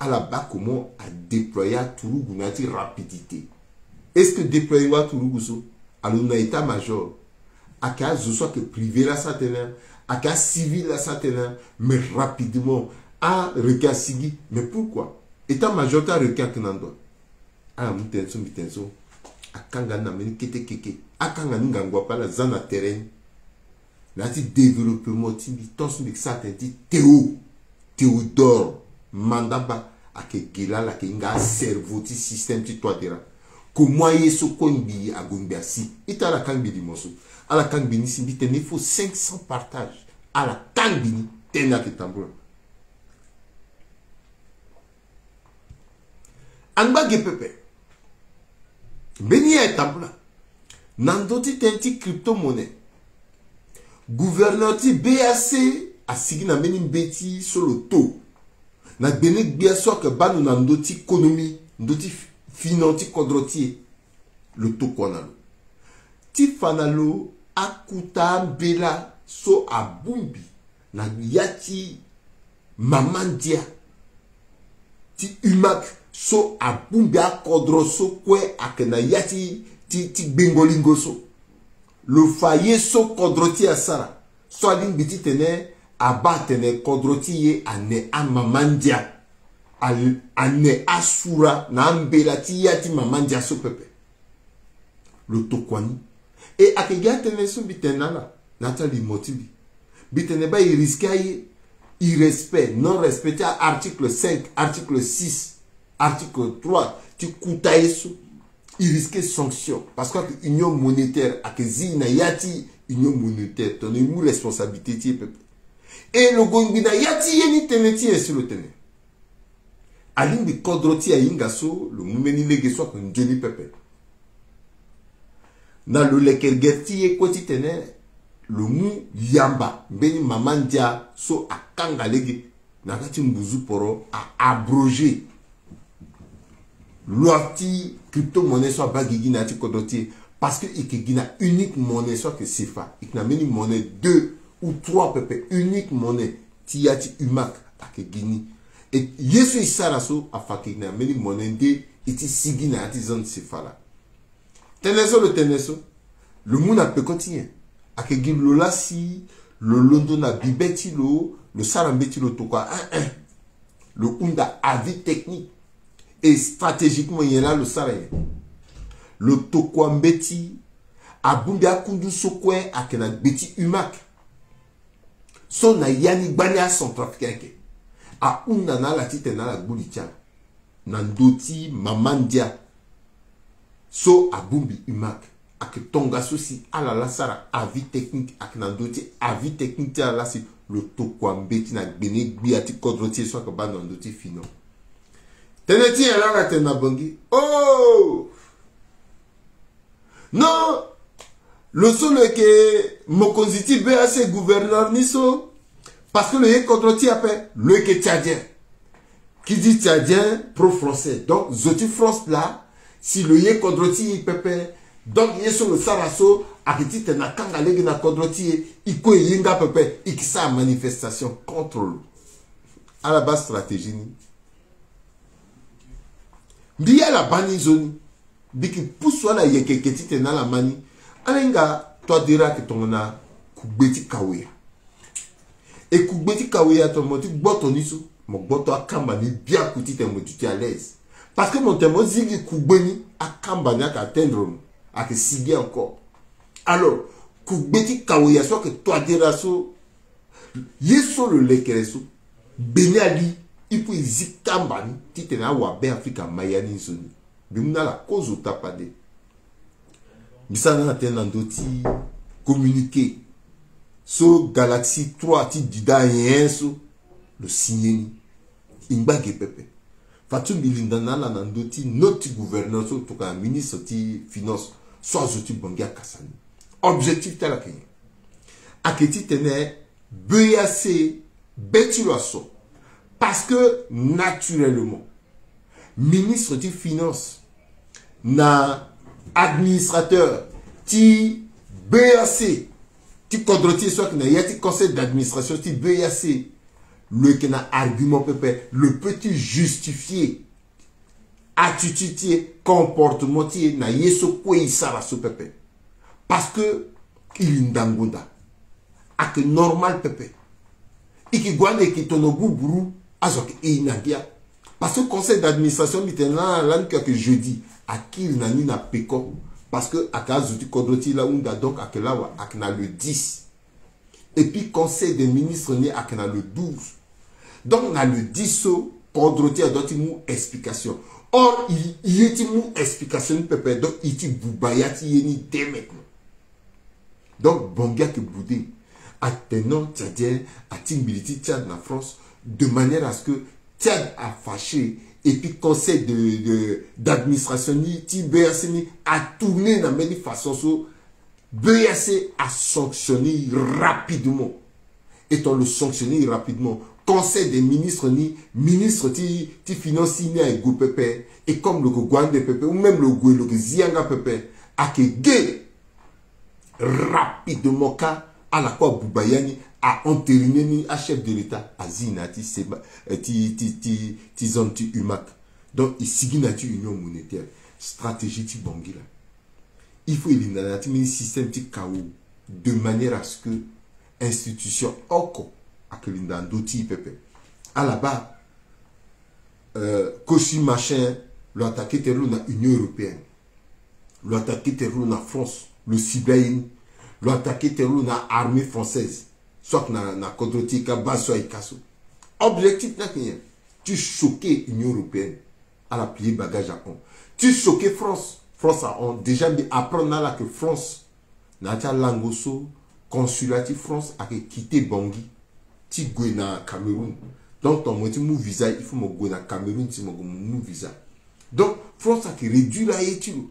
Ala baa comment adéployer aturugu na ya ti rapidité. Est-ce que déployer wa aturugu so alondo na état-major? Ayeke azo so ayeke privé laa sara tënë, ayeke acivil laa sara tënë, mais rapidement arequin asigi. Mais pourquoi? État-major ti arequin ayeke na ndo. Ala mu tënë so mbi tene so, akanga ni na mbeni kete keke. Akanga ni ngangu ape, ala za na terrain ni. Na ya ti développement ti mbi, tant so mbi yeke sara tënë ti Théo, Théodore Mandaba, ayeke ge laa ala yeke hinga acerveau ti système ti Touadéra. Comment ye so kue ngbii ague ngbii asi. Ita ala kangbi limo so. Ala kangbi ni si mbi tene il faut cinq cents partages. Ala kangbi ni, tënë ayeke tambula. Angba ge pepe. Mbeni ye aye tambula na ndö ti tënë ti crypto-monnaie. Gouverneur ti B A C asigi na mbeni mbeti so lo to na gbene-gbia so ayeke baa lo na ndö ti konomi, ndö ti finon ti kodro ti e. Lo tokua na lo ti fa na lo akuta ambela so abongbi na ya ti mama ndia ti UMAC so abongbi akodro so kue ayeke na ya ti, ti, ti gbengo-lingo so. Lo fa ye so kodro ti e asara so alingbi titene abaa atene kodro ti e ane amama ndia, a, ane asura na ambela ti ya ti mama ndia so pepe. Lo tokua ni. E ayeke gi atënë so mbi tene na ala na ya ti alimo ti mbi. Mbi tene baa e risqué aye, irrespect, non-respect ti article cinq, article six, article trois ti kuta ye so. E risqué sanction parce que ayeke union monétaire, ayeke zi na ya ti union monétaire, tongana e mu responsabilité ti e pepe. E lo gue ngbii na ya ti ye ni tënë ti e si lo tene alingbi kodro ti e ahinga so lo mu mbeni lege so ayeke nzoni pepe. Na lo leke gere ti ye kue titene lo mu yamba mbeni mama ndia so akanga lege na ya ti ngbunzu poro, a abroger loi ti crypto-monnaie so abaa gigi na ya ti kodro ti e. Parce que e yeke gi na unique monnaie so ayeke CFA. E yeke na mbeni monnaie deux ou trois pepe, unique monnaie ti ya ti UMAC ayeke gi ni. E ye so e sara so afa ayeke gi na mbeni monnaie nde e ti sigi na ya ti zone CFA laa. Tënë so lo tene so, lo mu na peko ti nyen? Ayeke gi lo laa si lo londo na bibe ti lo, lo sara mbeti lo tokua, eh, eh. Lo hunda avis technique. Et stratégiquement nyen laa lo sara nyen? Lo tokua mbeti abongbi akundu so kue ayeke na gbe ti UMAC. So na ya ni gbani acentrafricain ayeke. Ahunda na ala titene ala gbu li ti ala na ndö ti mama ndia. So abongbi UMAC, ayeke tongaso si ala la sara avis technique, ayeke na ndö ti avis technique ti ala la si lo tokua mbeti na gbene gbia ti kodro ti e so ayeke baa ndo na ndö ti finance. Tënë ti nyen laa ala tene na Bangui? Oh! Non, lo so lo yeke mokonzi ti BEAC, gouverneur ni so, parce que lo ye kodro ti e ape, lo yeke tchadien. Qui dit tchadien, pro-français. Donc zo ti France laa, si lo ye kodro ti e pepe, donc ye so lo sara so ayeke titene akanga lege na kodro ti e, e kue e ye nga pepe, e ke sara manifestation contre lo. Ala baa stratégie ni. Mbi ye ala baa ni nzoni. Mbi yeke pusu ala yeke yeke titene ala ma ni. Ala hinga, Touadéra ayeke tongana kugbe ti kaweya. E kugbe ti kaweya tongana mo ti gboto ni so, mo gboto akamba ni biaku titene mo duti à l'aise. Parce que mo tene mo zi gi kugbe ni, akamba ni ayeke atteindre mo, ayeke sigi encore. Alors kugbe ti kaweya so ayeke Touadéra so, ye so lo lekere so, gbeni ali, il faut e zi kamba ni titene awabe Afrika ama ya ni nzoni. Mbi mu na ala kozo tapade. Mbi sara na ala tënë na ndö ti communiqué so Galaxie trois ti Dida nyen so lo signé ni. E ngba ge pepe. Fadeso mbi linda na ala na ndö ti note ti gouverneur so tokua na ministre ti finance so azo ti Bangui akasa ni. Objectif ti ala ayeke nyen? Ayeke titene BEAC be ti lo aso. Parce que naturellement, ministre ti finance na administrateur ti BEAC, ti kodro ti e so ayeke na ya ti conseil d'administration ti BEAC, lo yeke na argument pepe, lo peut ti justifier attitude ti e, comportement ti e na ye so kue e sara so pepe. Parce que e linda ngonda. Ayeke normal pepe. E ke gue ande e ke tono guguru, azo ayeke e na ngia. Parce que conseil d'administration mbi tene na ala lani ke ayeke jeudi, akiri na ni na peko. Parce que ayeke azo ti kodro ti e laa ahunda, donc ayeke lawa, ayeke na le dix. Et puis conseil des ministres ni ayeke na le douze. Donc na le dix so, kodro ti e adoit ti mu explication. Or e, e ye ti mu explication ni pepe, donc e ti buba ya ti ye ni dès maintenant. Donc Bangui ayeke boude. Atene non, Tchadien atingbi li ti Tchad na France de manière à ce que Tchad a fâché, et puis conseil de, de, d'administration ni ti BEAC ni atourné na mbeni façon so BEAC a sanctionné rapidement. Étant lo sanctionné rapidement, conseil des ministres ni, ministre ti, ti finance ni aye gue pepe. Et comme lo ke gue ande pepe, ou même lo gue lo ke zi yanga pepe, ayeke ge rapidement ka, ala kue abuba ya ni, a entériné ni achef de l'État, azi na ya ti seba, eh, ti, ti, ti, ti zone ti UMAC. Donc e sigi na ya ti union monétaire. Stratégie ti Bangui laa. Il faut e linda na ya ti mbeni système ti chaos de manière à ce que institution oko ayeke linda na ndö ti e pepe. Ala baa, euh, Koshi machin, lo attaqué tere lo na Union européenne. Lo attaqué tere lo na France, lo sibla ye ni. Lo attaqué tere lo na armée française. So ayeke na, na kodro ti e ka, base so ayeke ka so. Objectif ni ayeke nyen? Ti choquer Union européenne. Ala plier bagage ahon. Ti choquer France. France ahon. Déjà mbi apprendre na ala que France, na ya ti alango so, consulat ti France ayeke quitter Bangui ti gue na Cameroun. Donc tongana mo ye ti mu visa, il faut mo gue na Cameroun si mo gue mo mu visa. Donc France ayeke réduire aye ti lo.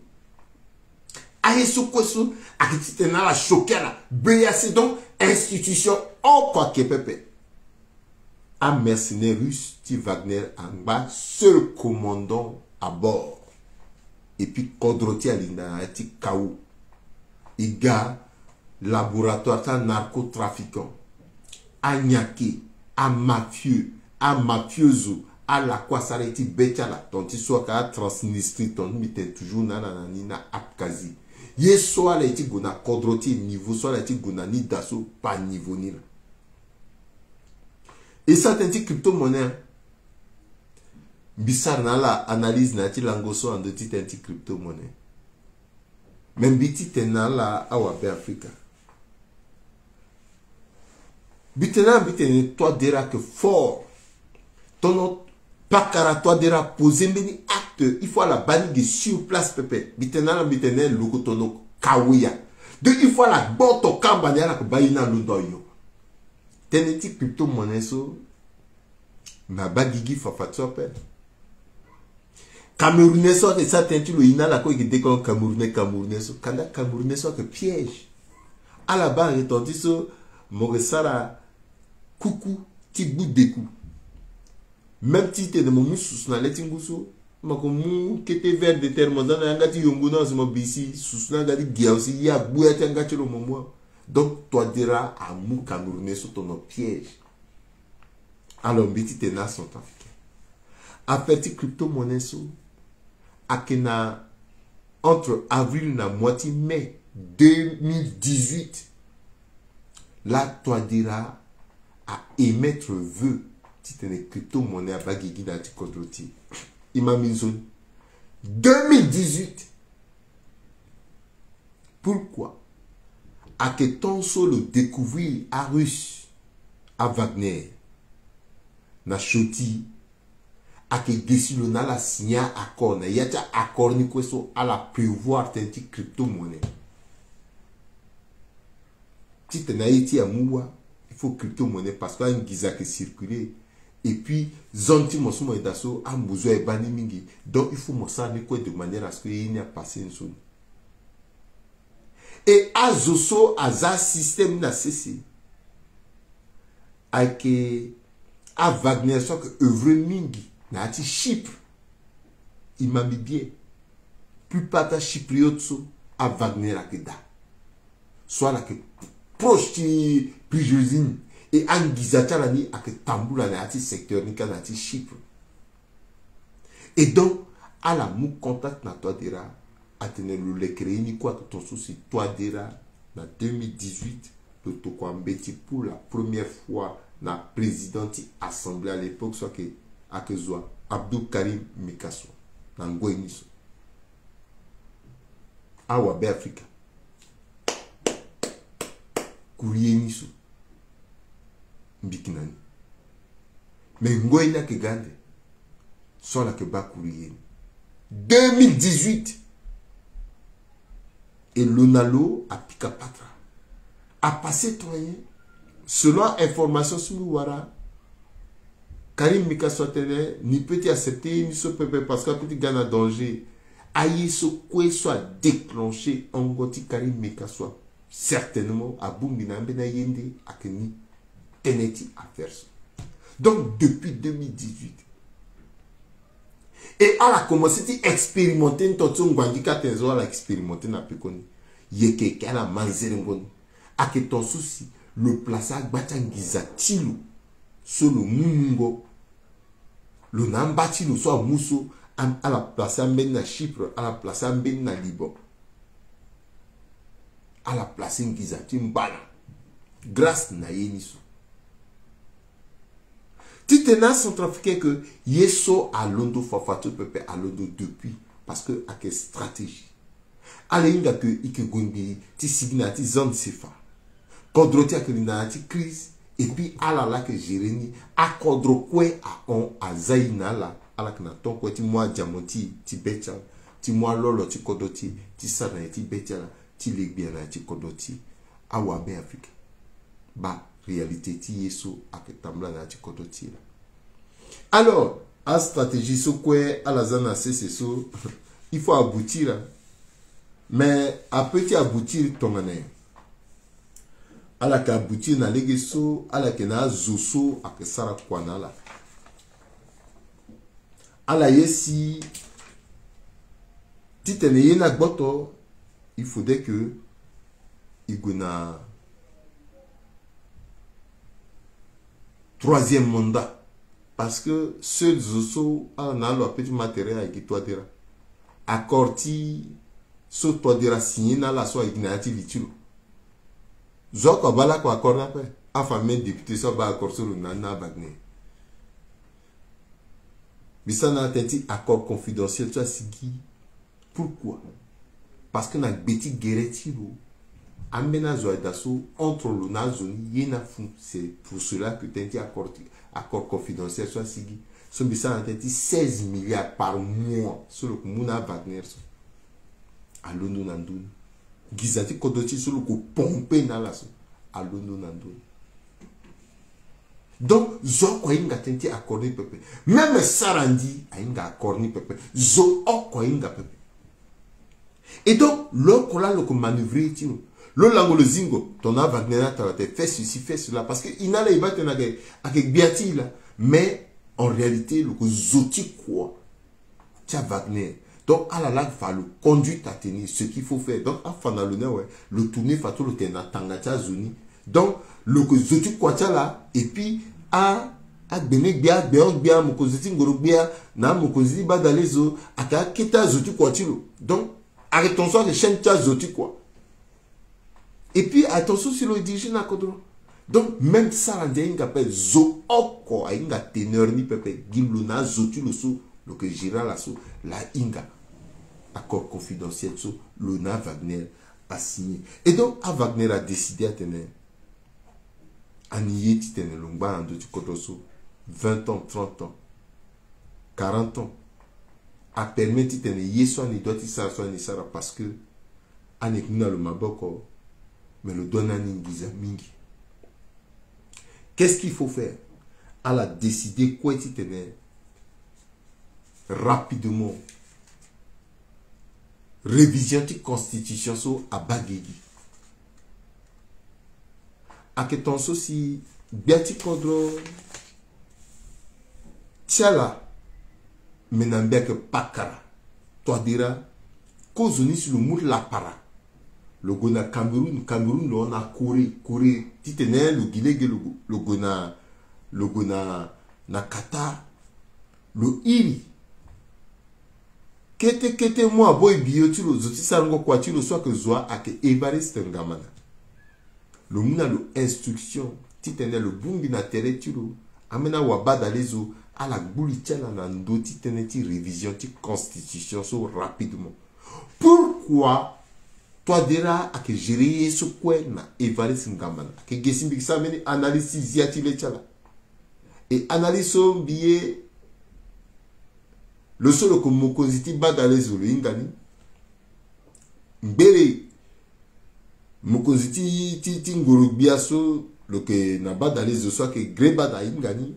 Aye so kue so ayeke titene ala choquer ala. BEAC, donc institution oko ayeke pepe. Amercenaire russe ti Wagner angba seul commandant à bord. Et puis kodro ti e alinda na ya ti chaos. E ga laboratoire ti anarcotrafiquant, anyake, amafieux, amafioso, ala kue asara ye ti be ti ala. Tongana ti so ayeke aTransnistrie, tongana ti mbi tene toujours na ala na ni na Abkhazie. Ye so ala ye ti gue na kodro ti e, niveau so ala ye ti gue na ni daa so, pa niveau ni laa. E sara tënë ti crypto-monnaie. Mbi sara na ala analyse na ya ti lango so na ndö ti tënë ti crypto-monnaie. Me mbi ti tene na ala awabe Afrika. Mbi tene na mbi tene Touadéra ayeke fort. Tono pakara Touadéra aposer mbeni acte, il faut ala baa ni gi sur place pepe. Mbi tene na mbi tene lo ko tono kaweya. Donc il faut ala gboto kamba ni, ala yeke baa ye ni alondo ayo. Tënë ti crypto-monnaie so, me abaa gigi fafa ti so ape. Camerounais so ayeke sara tënë ti lo, ye ni ala kue ayeke dekono Camerounais, Camerounais so. Kanda Camerounais so ayeke piège. Ala baa ayeke ton ti so mo yeke sara kuku ti gbu deku. Même ti tene mo mu susu na le ti ngu so, mo yeke mu kete verre de terre mo za na yanga ti yongo na si mo bisi susu na yanga ti gia aussi, ye agbu ya ti yanga ti lo mo mu. Donc Touadéra amu Camerounais so tono piège. Alors mbi ti tene na Centrafricain, affaire ti crypto-monnaie so ayeke na entre avril na mois ti mai deux mille dix-huit. La Touadéra a émettre vœu ti tene crypto-monnaie abaa gigi na ya ti kodro ti e. E ma mbi nzoni. Deux mille dix-huit. Pourquoi? Ayeke temps so lo découvrir aRusse, aWagner, na sioti. Ayeke gi si lo na ala signer accord, na ya ti accord ni kue so ala prévoir tënë ti crypto-monnaie. Ti tene aye ti e amu wâ, il faut crypto-monnaie parce que angiza ayeke circuler. Et puis zone ti mo so mo yeke daa so, ambuzu ayeke baa ni mingi. Donc il faut mo sara ni kue de manière à ce que ye ni apasser nzoni. Et azo so aza asystem ni na sese ayeke aWagner so ayeke œuvrer mingi na ya ti Chypre. E ma mbi bien. Plupart ti aChypriote so, aWagner ayeke daa. So ala yeke proche ti Prigozhin. Et angiza ti ala ni ayeke tambula na ya ti secteur ni kâ na ya ti Chypre. Et donc ala mu contact na Touadéra, atene lo lekere ye ni kue. Ayeke ton so si Touadéra na deux mille dix-huit lo tokua mbeti pour la première fois na président ti assemblée à l'époque so ayeke, ayeke zo wa, Abdou Karim Mekassoua, na ngoi ni so. Awa Beafrika. Courrier ni so mbi yeke na ni. Mais ngoi ni ayeke ga ande so ala yeke baa courrier ni. Deux mille dix-huit. E lo na lo apika patra. Apasser ton ayen. Selon information so mbi wara, Karim Mekassoua atene ni peut ti accepter ye ni so pepe parce que apeut ti ga na danger. Aye so kue so adéclencher hongo ti Karim Mekassoua, certainement abongbi na ambeni aye nde ayeke ni. Tënë ti affaire so. Donc depuis deux mille dix-huit, et ala commencer ti expérimenter ni, ton so ngbandi kâ tene so ala expérimenter na pekoni. Yeke yeke ala ma nzerengo ni. Ayeke ton so si lo placer agba ti angiza ti lo so lo mu mungo. Lo na amba ti lo so amu so, am-, ala placer ambeni na Chypre, ala placer ambeni na Liban. Ala placer ngiza ti mbana grâce na ye ni so. Ti tene aCentrafricain ke ye so alondo fafa ti pepe, alondo depuis, parce que ayeke stratégie. Ala hinga ke e yeke gue ngbii ti sigi na ya ti zone CFA. Kodro ti e ayeke li na ya ti crise. Et puis ala laa ayeke gérer ni. Akodro kue ahon aza e na ala. Ala yeke na temps kue ti mu adiamant ti e ti be ti ala, ti mu alolo ti kodro ti e ti sara na ya ti be ti ala, ti le gbia na ya ti kodro ti e. Awa Beafrika, baa réalité ti ye so ayeke tambula na ya ti kodro ti e laa. Alors astratégie so kue ala za na sese so, il faut aboutir, hein. Mais apeut ti aboutir tongana nyen? Ala yeke aboutir na lege so ala yeke na azo so ayeke sara kua na ala. Ala ye si ti tene ye ni agboto, il faudrait que e gue na troisième mandat. Parce que seul zo so ala na alo apeut ti ma tere ayeke gi Touadéra. Accord ti so Touadéra signé na ala so ayeke gi na ya ti li ti lo. Zo oko abaa lako accord ni ape. Afamille député so abaa accord so lo na ni na aVagner. Mbi sara na ala tënë ti accord confidentiel so asigi. Pourquoi? Parce que na gbe ti gere ti lo, Ambeni azo ayeke daa so entre lo na azo ni ye ni afu. C'est pour cela que tënë ti accord, accord confidentiel so asigi, so mbi sara na tënë ti seize milliards par mois so lo yeke mu na aVagner so, alondo na ndö ni. Nginza ti kodro ti e so lo yeke pompe na ala so, alondo na ndö ni. Donc zo oko ahinga tënë ti accord ni pepe. Même Sarandi ahinga accord ni pepe. Zo oko ahinga pepe. Et donc lo oko laa lo yeke manœuvrer ti lo. Lo lango lo zingo, tongana aVagner ni atara tene fais ceci, fais cela, parce que e na ala e baa tene ayeke, ayeke gbia ti e laa. Mais en réalité lo yeke zo ti kua ti aVagner. Donc ala laa fa lo conduite à tenir, ce qu'il faut faire. Donc afa na lo ni awe, lo tourner fadeso lo tene na tanga ti azo ni. Donc lo yeke zo ti kua ti ala. Et puis a, agbene gbia, agbe hon gbia, amokonzi ti ngoro gbia na amokonzi ti badalezo ayeke akete azo ti kua ti lo. Donc ayeke tongaso ayeke chaîne ti azo ti kua. Et puis ayeke tongaso si lo dirige na kodro. Donc même Sarandi ahinga ape, zo oko ahinga teneur ni pepe. Gi lo na azo ti lo so lo yeke gérer ala so, laa ahinga accord confidentiel so lo na aVagner asigné. Et donc aVagner adécider atene ani ye titene lo ngba na ndö ti kodro so vingt ans, trente ans, quarante ans. Apermet titene ye so ani doit ti sara so ani sara, parce que ani yeke mu na lo maboko. Mais lo doit na ani nginza mingi. Qu'est-ce qu'il faut faire? Ala décider kue titene rapidement révision ti constitution so abaa gigi. Ayeke tongaso si gbia ti kodro ti ala, me na mbi ayeke pakara Touadéra, kozoni si lo mu lapara. Lo gue na Cameroun, Cameroun lo hon na Corée, Corée titene lo gi lege lo, lo gue na, lo gue na, na Qatar. Lo iri kete kete mu aboi biyo ti lo, zo ti sarango kua ti lo so ayeke zo wa ayeke Évariste Ngamana. Lo mu na lo instruction titene lo bongbi na tere ti lo. Ambeni awabadalezo ala gbu li ti ala na ndö ti tënë ti révision ti constitution so rapidement. Pourquoi Touadéra ayeke gérer ye so kue na Évariste Ngamana? Ayeke ge si mbi yeke sara mbeni analyse ti zia ti le ti ala. E analyse so mbi ye, lo so lo yeke mokonzi ti badalezo lo hinga ni. Ngbele mokonzi ti, ti, ti ngoro gbia so lo yeke na badalezo so ayeke Grebada ahinga ni.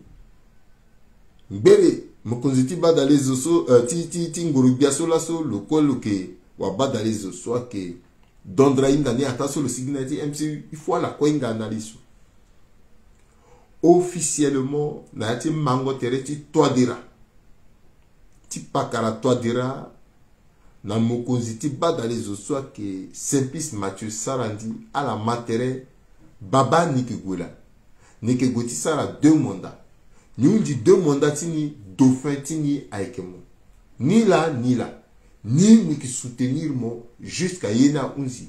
Ngbele mokonzi ti badalezo so, eh, ti, ti, ti ngoro gbia so laso lo kue lo yeke wabadalezo so ayeke Dandra ahinga ni. Ataa so lo sigi na ya ti M C, il faut ala kue hinga analyse so. Officiellement na ya ti mango tere ti Touadéra, ti pakara Touadéra, na mokonzi ti badalezo so ayeke Simplice Mathieu Sarandi, ala ma tere. Baba ni yeke gue laa, ni yeke gue ti sara deux mandats. Ni hunzi deux mandats ti ni, dauphin ti ni ayeke mo. Ni laa, ni laa, ni, ni yeke soutenir mo jusqu'à ye ni ahunzi.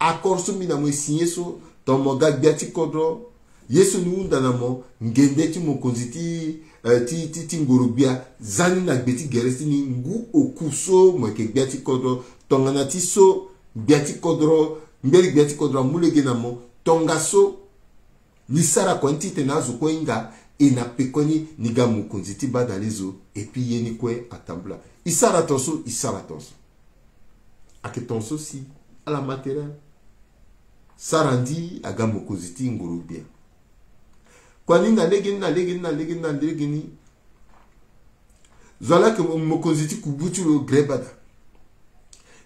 Accord so mbi na mo e signé so, tongana mo ga gbia ti kodro, ye so ni hunda na mo, ngende ti mokonzi ti, eh, ti, ti, ti ngoro gbia, za ni na gbe ti gere ti ni, ngu oku so mo yeke gbia ti kodro. Tongana ti so gbia ti kodro, mbeni gbia ti kodro amu lege na mo, tongaso ni sara kua ni titene azo kue ahinga. E na pekoni ni ga mokonzi ti badalezo, et puis ye ni kue atambula. E sara tongaso, e sara tongaso. Ayeke tongaso si ala ma tere. Sarandi aga mokonzi ti ngoro gbia. Kua ni na lege ni, na lege ni, na lege ni, na lege ni. Zo wa laa ayeke mo-, mokonzi ti kubu ti lo Grebada.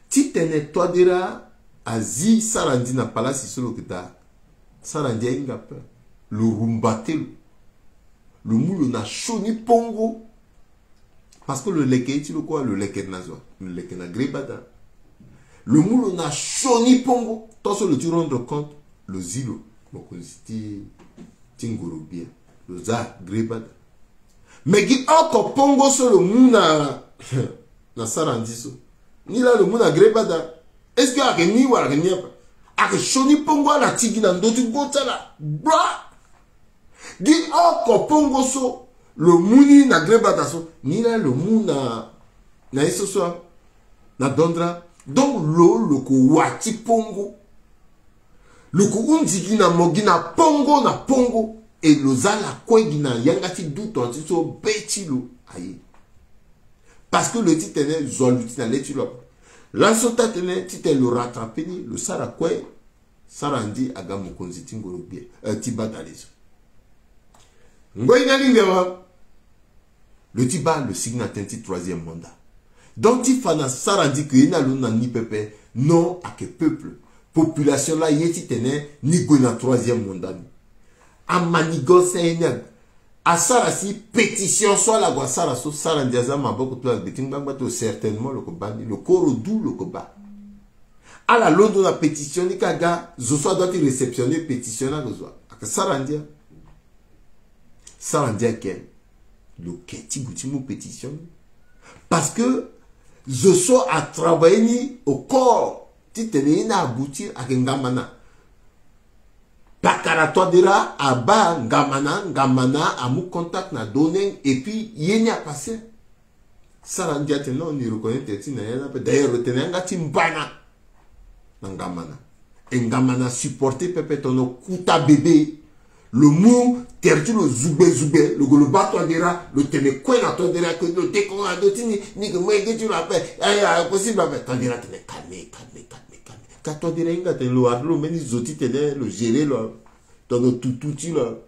Titene Touadéra azi Sarandi na palasi so lo yeke daa, Sarandi ahinga ape. Lo rumba te lo. Lo mu lo na sioni pongo. Parce que lo leke ye ti lo kue, lo leke na zo wa? Lo leke na Grebada. Lo mu lo na sioni pongo. Tant so lo ti rendre compte, lo zi lo mokonzi ti, ti ngoro gbia. Lo za Grebada. Mais gi oko pongo so lo mu na, na Sarandi so, ni laa lo mu na Grebada. Est-ce que ayeke ni wala ayeke ni ape? Ayeke sioni pongo, ala ti gi na ndö ti gbo ti ala. Gbra! Gi oko pongo so lo mu ni na Grebada so, ni laa lo mu na, na ye so so, na Dandra. Donc lo, lo yeke wa ti pongo. Lo ko hunzi gi na mo gi na pongo na pongo. E lo za lakue gi na yanga ti du tonga ti so be ti lo aye. Parce que lo ye titene zo aluti na le ti lo ape. Laso ti atene titene lo rattraper ni, lo sara kue. Sara ndi aga mokonzi ti ngoro gbia, eh, ti badale zo. Ngoi na lingbi awa. Lo ti baa lo sigi na tënë ti troisième mandat. Donc ti fa na sara ndi ke ye ni alo na ni pepe. Non, ayeke peuple, population laa ye titene ni gue na troisième mandat ni. Amanigo si aye ni ague. Asara si pétition so ala gue asara so, sara ndi aza maboko ti lo agbe ti ngbangba ti lo, certainement lo ko baa ni, lo koro du lo ko baa. Ala londo na pétition ni ka ga, zo so adoit ti réceptionner pétition ni ake zo, ake sara ndia. Sara ndia ake lo ke ti gue ti mu pétition ni. Parce que zo so atravailler ni au corps titene ye ni aboutir ake ngamana. Pakara Touadéra abaa ngamana, ngamana amu contact na doneng et puis ye ni apasser. Sara ndia atene non, ni reconnaître ti na ya ni ape. D'ailleurs lo tene yanga ti mbana na ngamana. E ngamana supporter pepe tono kuta bebe. Lo mu tere ti lo zugbe zugbe, lo gue lo baa Touadéra, lo tene kue na Touadéra ke lo dekonga ndo ti ni, ni ke mu ege ti lo ape. Aya, possible ape. Touadéra atene calme, calme, calme, calme. Ka Touadéra hinga atene lo wara lo mbeni zo titene lo gérer lo. Tono tutu ti lo.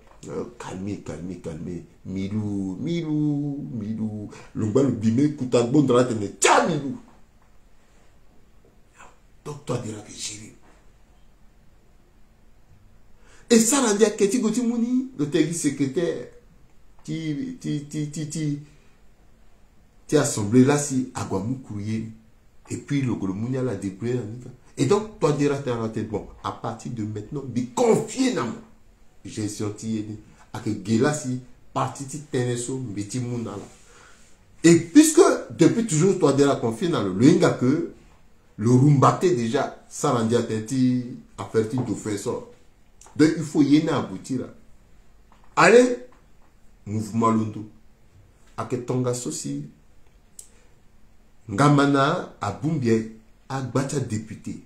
Calme, calme, calme. Milu, milu, milu. Lo ngba lo bime kuta gbondra atene tia milu. Donc Touadéra ke gérer. E sara ndia ake ti gue ti mu ni, lo tene gi secrétaire ti, ti, ti, ti, ti, ti assemblée laa si ague amu courrier ni. Et puis lo gue lo mu ni ala débrouiller na ni ka. Et donc Touadéra atene, bon, à partir de maintenant mbi confier na mo gestion ti ye ni. Ake ge laa si partie ti tënë so mbi ti mu na ala. Et puisque depuis toujours Touadéra aconfier na lo, lo hinga ke lo rumba te déjà, sara ndia atene ti affaire ti dauphin so. Donc il faut ye ni aboutir. Allez, mouvement londo. Ake tongaso si ngamana abongbi agba ti adéputé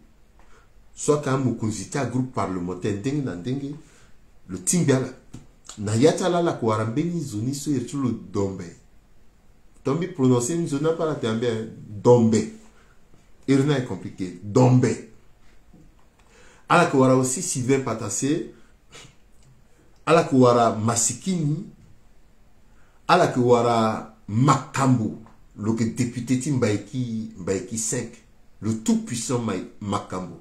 so ake amokonzi ti agroupe parlementaire ndenge na ndenge. Lo tingbi ala na ya ti ala, ala ko wara mbeni zo ni so iri ti lo Dombe. Tant mbi prononcer nzoni ape ala tene mbi, eh, Dombe. Iri ni aye compliqué. Dombe. Ala ke wara aussi Sylvain Patassé. Ala ke wara Masikini. Ala ke wara Makambo. Lo ke député ti Mbaiki, Mbaiki cinq. Le tout puissant Mai-, Makambo.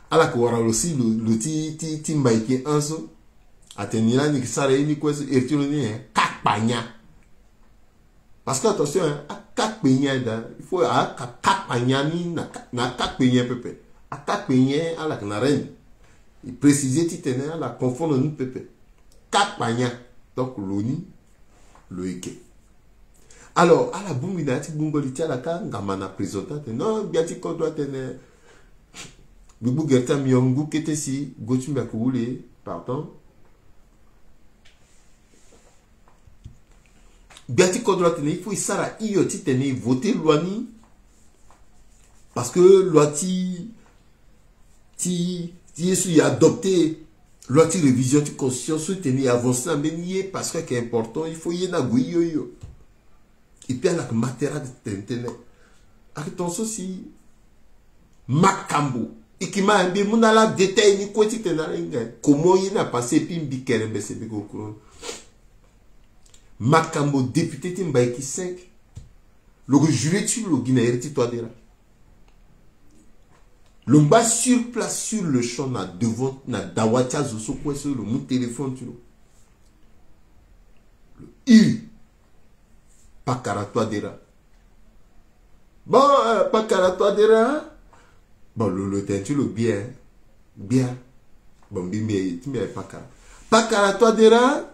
Ala ke wara lo si lo, lo ti, ti, ti Mbaiki un so. Atene ni laa ni ke sara ye ni kue so, iri ti lo ni, eh, kakpanya. Parce que attention, hein, akakpe nyen da, il faut aka-, kakpa nyen ni na ka-, na akakpe nyen pepe. Akakpe nyen ala ke na règne. Il précise titene ala confondre ni pepe. Kakpa nyen. Donc lo ni, lo yeke. Alors ala bongbi na ya ti gbungo li ti ala ka, ngamana présenté atene non, gbia ti kodro atene. Gbigbu gere ti amion ngu kete si go ti mbi ake wule, pardon. Gbia ti kodro atene il faut e sara hio titene e voter loi ni. Parce que loi ti, ti, ti ye so e adopter loi ti révision ti constitution so titene e avancer na mbeni ye, parce que ayeke important, il faut ye ni ague hio hio. Et puis ala yeke ma tere ake tene tënë. Ayeke tongaso si Makambo. E yeke ma mbi mu na ala détail ni kue titene ala hinga comment ye ni apasser, et puis mbi kere mbese mbi ke au courant. Makambo député ti Mbaiki cinq. Lo ke jurer ti lo gi na iri ti Touadéra. Lo ngba sur place, sur le champ, na devant, na dawa ti azo so kue so, lo mu téléphone ti lo. Lo iri Pakara Touadéra. Bon, euh, Pakara Touadéra. Bon, lo, lo tene ti lo gbia, hein. Gbia. Bon, mbi, mbi, ti mbi aye Pakara. Pakara Touadéra.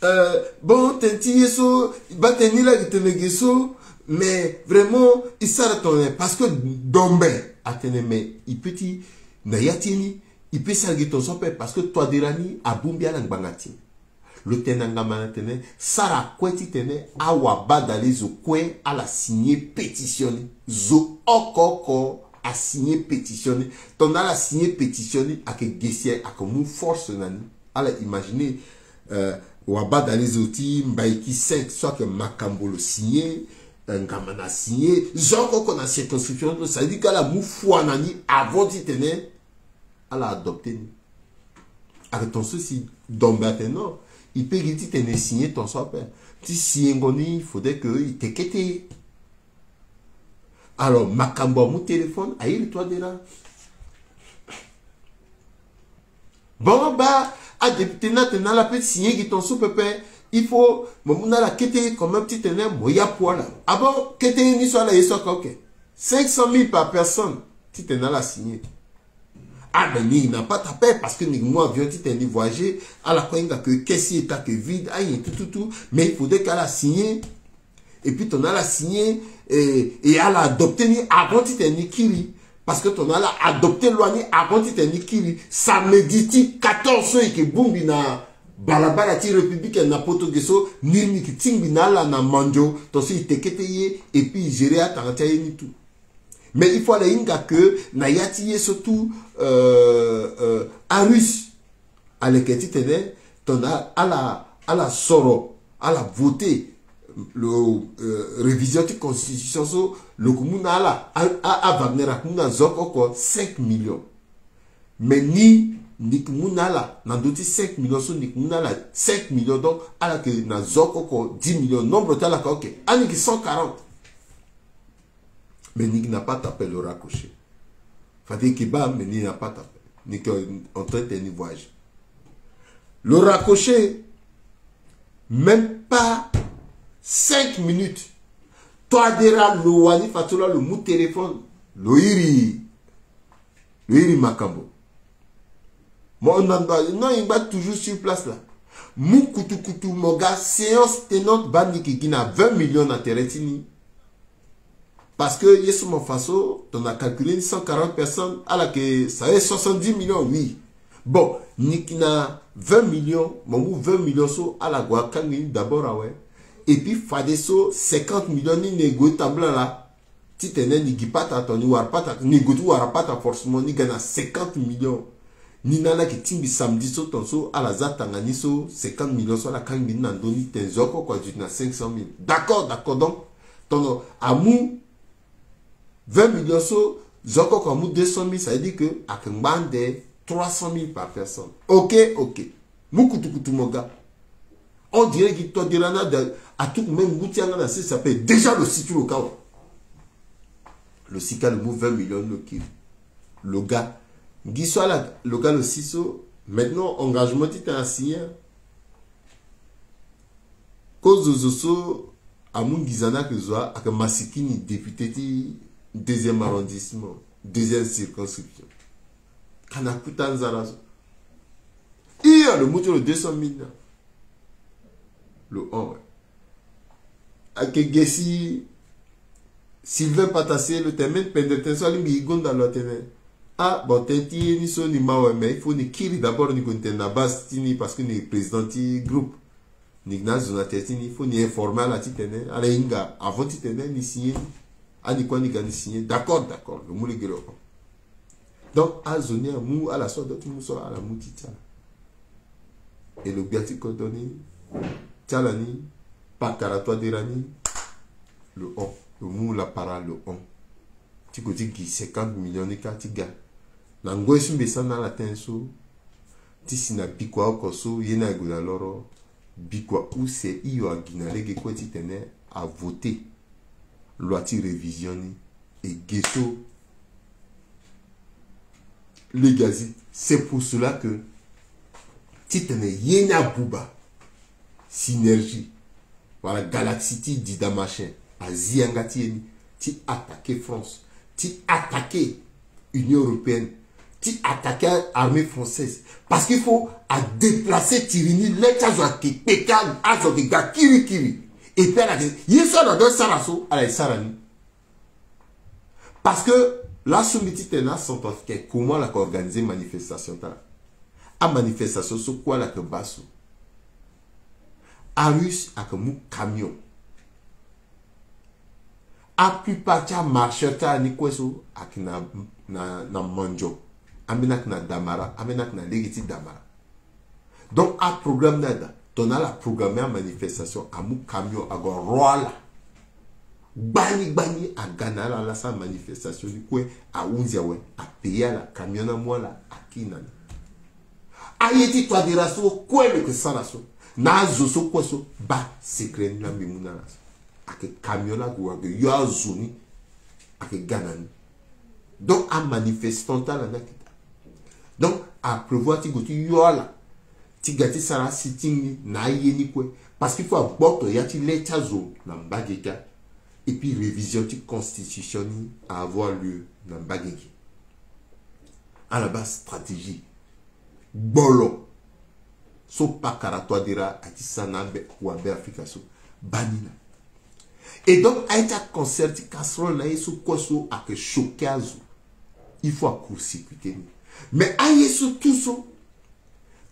Euh, bon, tene ti ye so, baa tene ni laa gi tene gi so, mais vraiment, e sara tongana nyen, parce que Dombe atene, mais e peut ti, na ya ti ye ni, e peut sara gi tongaso ape, parce que Touadéra ni abongbi ala ngbanga ti e. Lo tene na ngamana atene, sara kue titene awabadale zo kue ala signer pétition ni. Zo oko oko Asigné pétition ni. Tongana ala signé pétition ni, ayeke ge si ayeke mu force na ni. Ala imaginer, euh, wabadale zo ti Mbaiki cinq so ayeke Makambo lo signé, euh, Ngamana signé, zo oko oko na circonscription so, ça veut dire que ala mu foi na ni avant titene ala adopter ni. Ayeke ton so si Dombe atene non, e peut gi titene e signé ton so ape. Ti signé ngo ni, il faudrait que e te kete ye. Alors Makambo amu téléphone, airi Touadéra. Bon, ba, adéputé ni atene na ala peut signer gi ton so pepe. Il faut mo mu na ala kete quand même titene mo ya poids na. Ah bon, kete ye ni so ala ye so aka, ok. Cinq cent mille par personne titene ala signer. Ah, mais ni na pata ape, parce que ni mu avion titene ni voyager, ala kue hinga que caisse ti e ake vide, ayen tout, tout, tout, mais il faudrait que ala signer. Et puis tongana ala signer, et, et ala adopter ni avant titene ni kiri. Parce que tongana ala adopter loi ni avant titene ni kiri, samedi ti quatorze so e yeke bongbi na balabala ti République na poto ge so, ni ni yeke tingbi na ala na mandio, ton so e te kete ye, et puis e gérer atanga ti aye ni tout. Mais il faut ala hinga que na ya ti ye so tout, euh, euh, Arus aleke titene tongana ala, ala soro, ala voter lo, euh, révision ti constitution so, lo yeke mu na ala, a, a, a Wagner ayeke mu na zo oko oko cinq millions. Mais ni, ni yeke mu na ala na ndö ti cinq millions so, ni yeke mu na ala cinq millions, donc ala yeke na zo oko oko dix millions, nombre ti ala aka, ok. Ani yeke cent quarante. Mais ni yeke na pata ape, lo raccrocher. Fade e yeke baa, mais ni na pata ape. Ni yeke en train titene ni voyager. Lo raccrocher, même pas cinq minutes. Touadéra lo wani fadeso laa lo mu téléphone, lo iri, lo iri Makambo. Mo na, non, e ngba toujours sur place là. Mu kutukutu mo ga séance tenante, baa ni yeke gi na vingt millions na tere ti ni. Parce que ye so mo fa so, tongana calculer ni cent quarante personnes, ala yeke, ça fait soixante-dix millions, oui. Bon, ni yeke na vingt millions, mo mu vingt millions so, ala gue akangbi ni d'abord awe. Et puis fadeso cinquante millions ni, ni gue tambula laa. Titene ni gi pata, tongana ni wara pata, ni gue ti wara pata forcément, ni ga na cinquante millions. Ni na ala yeke tingbi samedi so, ton so ala za tanga ni so, cinquante millions so ala kangbi ni na ndö ni, tene zo oko oko aduti na cinq cent mille. D'accord, d'accord. Donc tongana amu vingt millions so, zo oko oko amu deux cent mille, ça veut dire que ayeke ngba ande trois cent mille par personne. Ok, ok. Mu kutukutu mo ga. On dirait gi Touadéra ni ade, atuku même ngu ti yanga na sese ape. Déjà lo si ti lo kâ awe. Lo si kâ, lo mu vingt millions ni, lo kiri. Lo ga. Ngi so ala, lo ga lo si so. Maintenant engagement ti tene asigné. Kozo zo so amu nginza ni ayeke zo wa, ayeke Masikini, député ti deuxième arrondissement, deuxième circonscription. Kana kuta nzara so. Iya, lo mu ti lo deux cent mille na. Lo hon, ouais. Ayeke ge si Sylvain Patassé, lo tene même pendere tënë so alingbi e gonda lo atene, ah, bon, tënë ti ye ni so ni ma awe, mais il faut ni kiri d'abord, ni gue ni tene na base ti ni, parce que ni président ti groupe. Ni na azo na tere ti ni, il faut ni informer ala titene ala hinga avant titene ni signer ni. Ani kue ni ga ni signer. D'accord, d'accord. Lo mu lege lo hon. Donc azo ni amu, ala so adoit ti mu so, ala mu ti ti ala. E lo gbia ti kodro ni, ti ala ni, pakara Touadéra ni, lo hon, lo mu lapara, lo hon. Ti ko ti gi cinquante millions ni kâ ti ga. Na ngoi so mbi sa na ala tënë so, ti si na bikua oko so ye ni ague na loro, bikua use hio agi na lege kue titene avoter loi ti révision ni. E ge so lege azi. C'est pour cela que titene ye ni abuba, synergie wala galaxie ti dida machin azi yanga ti ye ni ti attaquer France, ti attaquer Union européenne, ti attaquer armée française. Parce qu'il faut adéplacer Tirini, le ti azo ayeke kpeka, azo ayeke ga kirikiri. Et puis ala yeke, ye so ala doit sara so, ala yeke sara ni. Parce que laso mbi ti tene acentrafricain, comment ala yeke organiser manifestation ti ala? Amanifestation so kue ala yeke baa so. Arus ayeke mu camion. A plupart ti amarcheur ti ala ni kue so ayeke na, na, na Mandjo. Ambeni ayeke na Damara, ambeni ayeke na lege ti Damara. Donc aprogramme ni ada, tongana ala programme amanifestation, amu camion ague aro ala. Gbani gbani aga na ala laa asara manifestation ni kue, ahunzi awe, apaye ala, camion ni amu ala, akiri na ni. Aye ti Touadéra so kue lo yeke sara so, na azo so kue so, baa secret ni laa mbi mu na ala so. Ayeke camion laa ague, ayeke yo azo ni, ayeke ga na ni. Donc amanifestant ti ala ni ayeke daa. Donc aprévoir ti gue ti yo ala ti ga ti sara asitting ni na aye ni kue. Parce qu'il faut agboto ya ti le ti azo na mbage ka. Et puis révision ti constitution ni a avoir lieu na mbage ge. Ala baa stratégie. Gbolo so pakara Touadéra aye ti sara na abe, wabe Afrika so, baa ni laa. Et donc aye ti aconcert ti casserole na aye so kue so ayeke choquer azo. Il faut acourt-circuiter ni. Mais aye so tout so,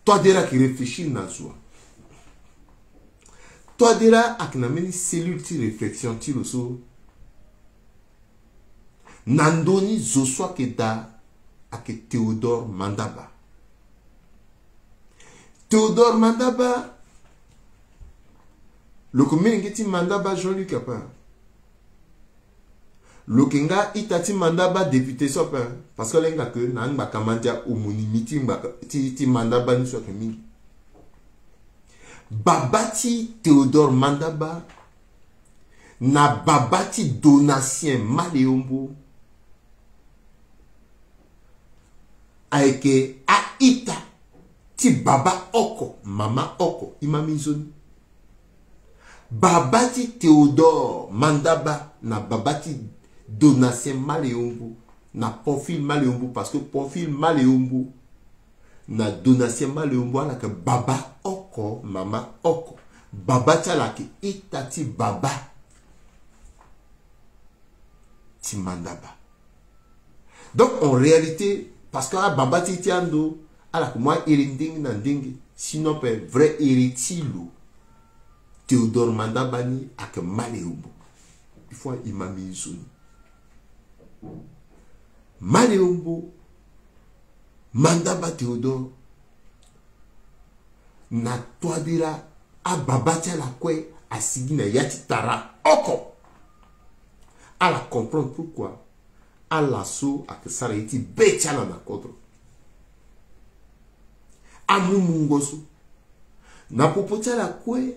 Touadéra ayeke réfléchir na zo wa? Touadéra ayeke na mbeni cellule ti réflexion ti lo so, na ndö ni zo so ayeke daa ayeke Théodore Mandaba. Théodore Mandaba, lo yeke molenge ti Mandaba Jean-Luc ape? Lo yeke nga ita ti Mandaba député so ape? Parce que ala hinga ke na angbaka mandia homonyme ti ngbaka ti, ti Mandaba ni so ayeke mingi. Baba ti Théodore Mandaba na baba ti Donatien Maleombo ayeke a-ita ti baba oko, mama oko, e ma minzoni. Baba ti Théodore Mandaba na baba ti Donatien Maleombo na Pamphile Maleombo, parce que Pamphile Maleombo na Donatien Maleombo ala yeke baba oko, mama oko. Baba ti ala ayeke ita ti baba ti Mandaba. Donc en réalité, parce que ababa ti e ti ando ala yeke mu ahere ndenge na ndenge, sinon ape vrai here ti lo, Théodore Mandaba ni ayeke Maleombo. Il faut e ma minzoni. Maleombo, Mandaba Théodore, na Touadéra, ababa ti ala kue asigi na ya ti tara oko. Ala comprendre pourquoi ala so ayeke sara ye ti be ti ala na kodro. Amu mungo so, na popo ti ala kue,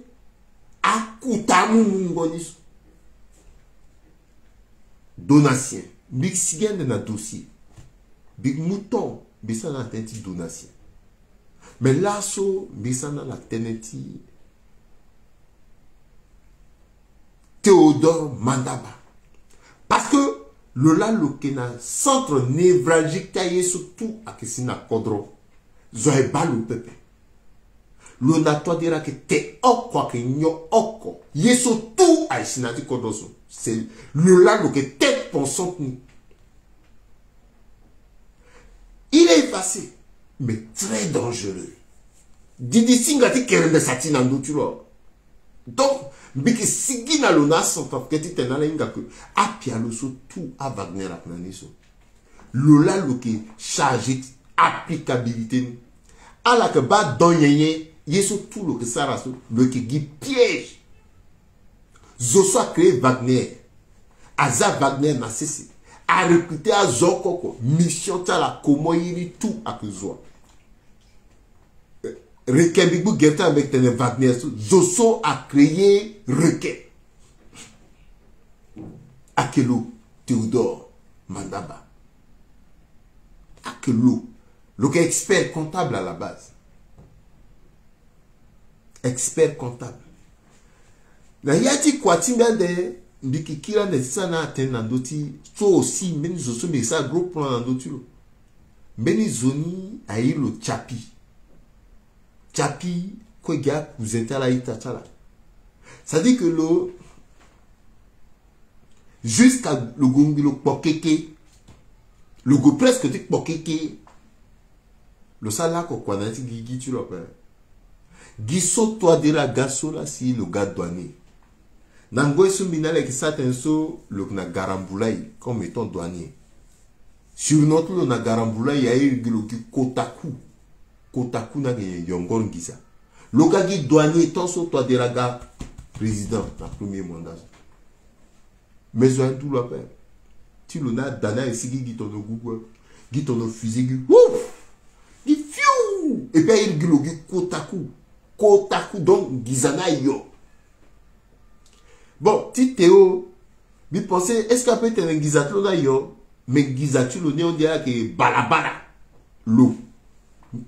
akuta amu mungo ni so. Donatien, mbi sigi ande na dossier. Mbi mu temps mbi sara na ala tënë ti Donatien. Mais laso mbi sara na ala tënë ti Théodore Mandaba. Parce que lo laa lo yeke na centre névralgique ti aye so tout ayeke si na kodro. Zo aye baa lo pepe. Lo na Touadéra ayeke te oko, ayeke nyon oko. Ye so tout aye si na ya ti kodro so. C'est lo laa lo yeke tête pensante ni. Il est effacé, mais très dangereux. Didi singa ti kerende sa ti na ndö ti lo. Donc mbi yeke sigi na lo na acentrafricain titene ala hinga ke apialo so tout a-Wagner ayeke na ni so. Lo laa lo yeke chargé ti applicabilité ni. Ala yeke baa don nyenye, ye so tout lo yeke sara so lo yeke gi piège. Zo so a créé Wagner, aza Wagner na sese, a recruté azo oko oko, mission ti ala comment iri tout ayeke zo wa. Requin, mbi gbu gere ti ala mbi yeke tene Wagner so, zo so a créé Requin. Ayeke lo, Théodore Mandaba. Ayeke lo. Lo yeke expert comptable à la base. Expert comptable. Na ya ti kua ti mbi ande, mbi yeke kiri ande ti sara na ala tënë na ndö ti so aussi, mbeni zo so mbi yeke sara gros plan na ndö ti lo. Mbeni zo ni airi lo Tchapi. Tchapi kue gi acousin ti ala, a-ita ti ala. C'est-à-dire que lo, jusqu'à lo gue ngbi lo kpo keke, lo gue presque ti kpo keke, lo sara lakue kua na ya ti gigi ti lo ape. Gi so Touadéra aga so laa si lo ga douanier. Na ngoi so mbi na ala yeke sara tënë so lo yeke na garambula e comme étant douanier. Surnom ti lo na garambula e aye gi lo gi Kotaku. Kotaku ni ayeke yongoro nginza. Lo ka gi douanier tant so Touadéra ga président na premier mandat so. Mais zo aye ndu lo ape. Ti lo ni ada ni aye si gi gi tono gugu, gi tono fusée gi ouf, gi fiou. Et puis aye gi lo gi Kotaku. Kotaku, donc nginza ni ayo. Bon, ti Théo, mbi pensé est-ce que ape tene nginza ti lo ni ayo? Mais nginza ti lo ni on dirait ayeke balabala. Lo,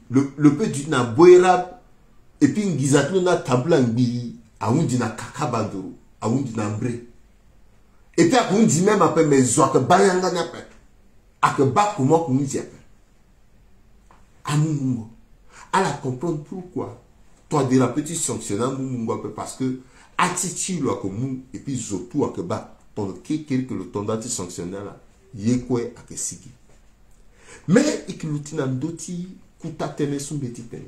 lo, lo peut duti na boy rap. Et puis nginza ti lo ni atambula ngbii, ahundi na kaka bandoro, ahundi na mbre. Et puis ayeke hundi même ape, mais zo ayeke baa yanga ni ape. Ayeke baa comment ayeke hundi ape. Amu mungo. Ala comprendre pourquoi Touadéra peut ti sanctionner amu mungo ape, parce que ati ti lo ayeke mu, et puis zo tout ayeke baa. Tongana kekereke lo to nda ti sanctionner ala, ye kue ayeke sigi. Mais e yeke luti na ndö ti kuta tënë so mbi ye ti tene.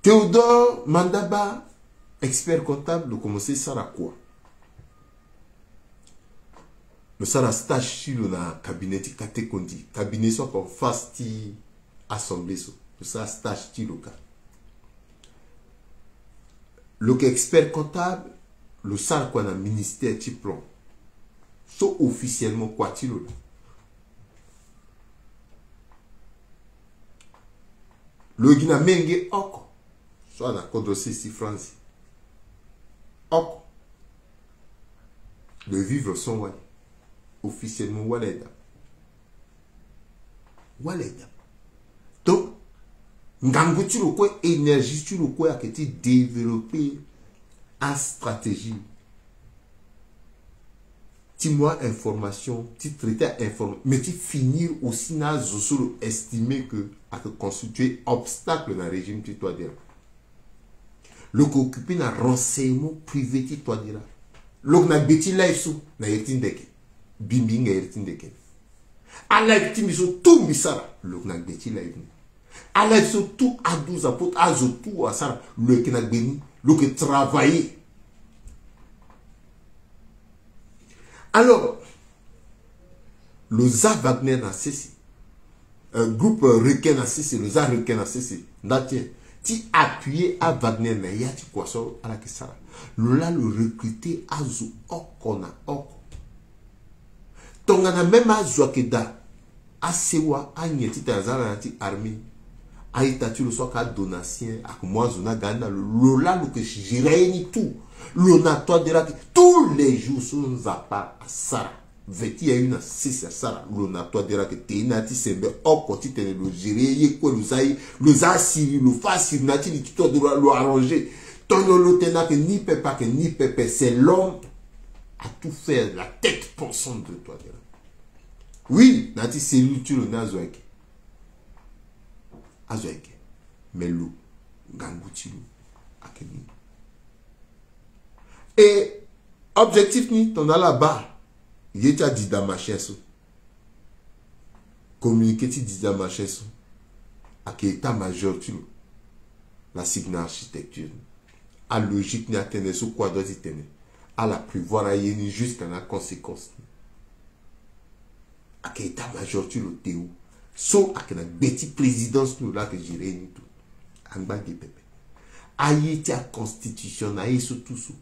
Théodore Mandaba, expert comptable, lo commencé sara kua. Lo sara stage ti lo na cabinet ti Kate Kondi, cabinet so ayeke en face ti assemblée so. Lo sara stage ti lo ka. Lo yeke expert comptable, lo sara kua na ministère ti plan. So officiellement kua ti lo laa. Lo gi na menge oko so ana kodro sese ti France. Oko. Lo vivre son wali. Officiellement wali aye dam. Wali aye dam. Donc ngangu ti lo kue, énergie ti lo kue ayeke ti développer astratégie ti mu a-information, ti traiter a-information, mais ti finir aussi na azo so lo estimer que ayeke constituer obstacle na régime ti Touadéra. Lo yeke occupé na renseignement privé ti Touadéra. Lo yeke na gbe ti live so na iri ti ndeke. Bimbi hinga iri ti ndeke. A-live ti mbi so tout mbi sara, lo yeke na gbe ti live ni. A-live so tout, a douze apotres, azo tout asara, lo yeke na gbe ni, lo yeke travailler. Alors lo za Wagner na sese. Euh, groupe, euh, requin na sese, lo za requin na sese. Nda ti e ti appuyer a-Wagner na ya ti kua so ala yeke sara. Lo laa lo recruter azo oko na oko. Tongana même azo ayeke daa asewa anyen ti tene aza na ya ti armée. A-ita ti lo so ayeke adonatien, ayeke mu azo ni aga ni na lo. Lo laa lo yeke gérer aye ni tout. Lo na Touadéra ayeke tous les jours so Nzapa asara. Veti ya yu na sese asara, lo na Touadéra ayeke te ye na ya ti sembe oko ti tene lo gérer ye kue, lo za ye, lo za asiri, lo fa asiri na ya ti li ti Touadéra, lo arranger. Tongana lo tene ayeke ni pepe, ayeke ni pepe, c'est l'homme à tout faire, la tête pensante de Touadéra. Oui, na ya ti cellule ti lo ni azo ayeke. Azo ayeke. Mais lo, ngangu ti lo ayeke nini? Et objectif ni tongana ala baa ye ti adida machin so. Communiqué ti dida machin so ayeke état-major ti lo. La signa architecture ni. Alogique ni atënë so kue adua ti tene. Ala prévoir aye ni jusqu'à na aconséquence ni. Ayeke état-major ti lo Théo so ayeke na gbe ti présidence ti lo laa ayeke gérer ye ni tout. Angba ge pepe. Aye ti aconstitution na aye so tout so.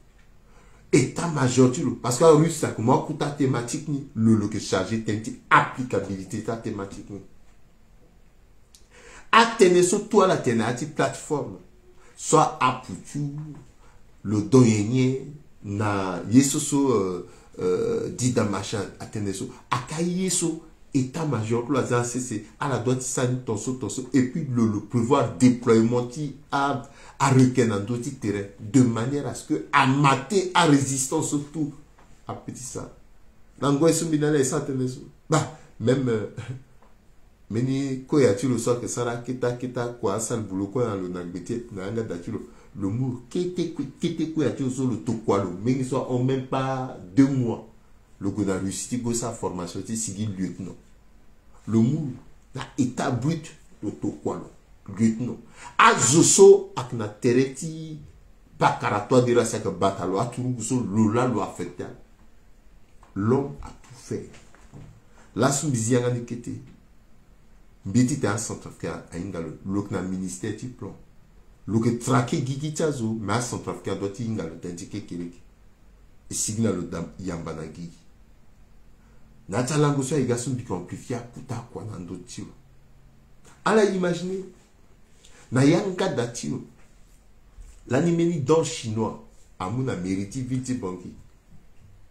État-major ti lo, parce que arusse ayeke mu akuta thématique ni, lo lo yeke chargé tënë ti applicabilité ti athématique ni. Atënë so tout ala tene na ya ti plateforme, soit aputu, lo don nyen nyen na ye so so, euh, euh, dida machin, atënë so aka ye so état-major ti lo aza na sese, ala dua ti sara ni tonso tonso, et puis lo lo prévoir déploiement ti a, arequin na ndö ti terrain, de manière à ce que amate arésistance so tout apeut ti sara. Na ngoi so mbi na ala e sara tënë so. Bah, même, euh, mbeni koya ti lo so ayeke sara aketa aketa kua asara bulo kue na lo na gbe ti e na yanga da ti lo. Lo mu kete kue, kete koya ti lo so lo tokua lo, mingi so ahon même pas deux mois. Lo gue na Russie ti go sara formation ti sigi lieutenant. Lo mu lo na état brut, lo tokua lo lieutenant. Azo so ayeke na tere ti Pakara Touadéra si ayeke bata lo aturugu so, lo laa lo affecté. L'homme a tout fait. Laso mbi zi yanga ni kete. Mbi ye ti tene acentrafricain ahinga lo, lo yeke na ministère ti plan. Lo yeke traqué gigi ti azo, mais acentrafricain adoit ti hinga lo tënë ti kekereke. E sigi na lo da yamba na gigi. Na ya ti alango so aye ga so mbi yeke amplifié akuta akua na ndö ti lo. Ala imaginer. Na yanga da ti lo. Lani mbeni don chinois amu na mairie ti ville ti Bangui.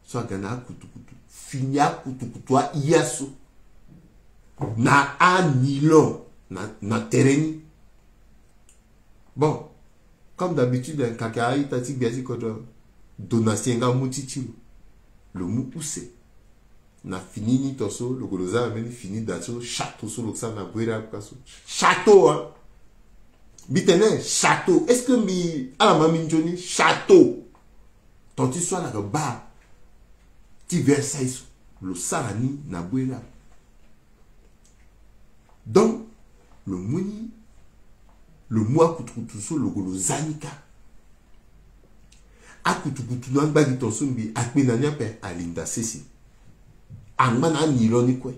So aga na akutukutu. Fini akutukutu ahia so. Na anilon na, na tere ni. Bon, comme d'habitude, hein, kaka a-ita ti gbia ti kodro, donation nga mu ti ti lo. Lo mu use. Na fini ni tongaso, lo gue lo za na mbeni fini da so, château so lo sara na Bouéré Haut ka so. Château, hein. Mbi tene château. Est-ce que mbi, ala ma mbi nzoni? Château. Tongaso ala ga baa ti Versailles so, lo sara ni na Bouéré Haut. Donc, lo mu ni, lo mu akutukutu so, lo gue lo za ni ka. Akutukutu na angba gi tongaso mbi akpe na ni ape, alinda sese. Angba na anilon ni kue.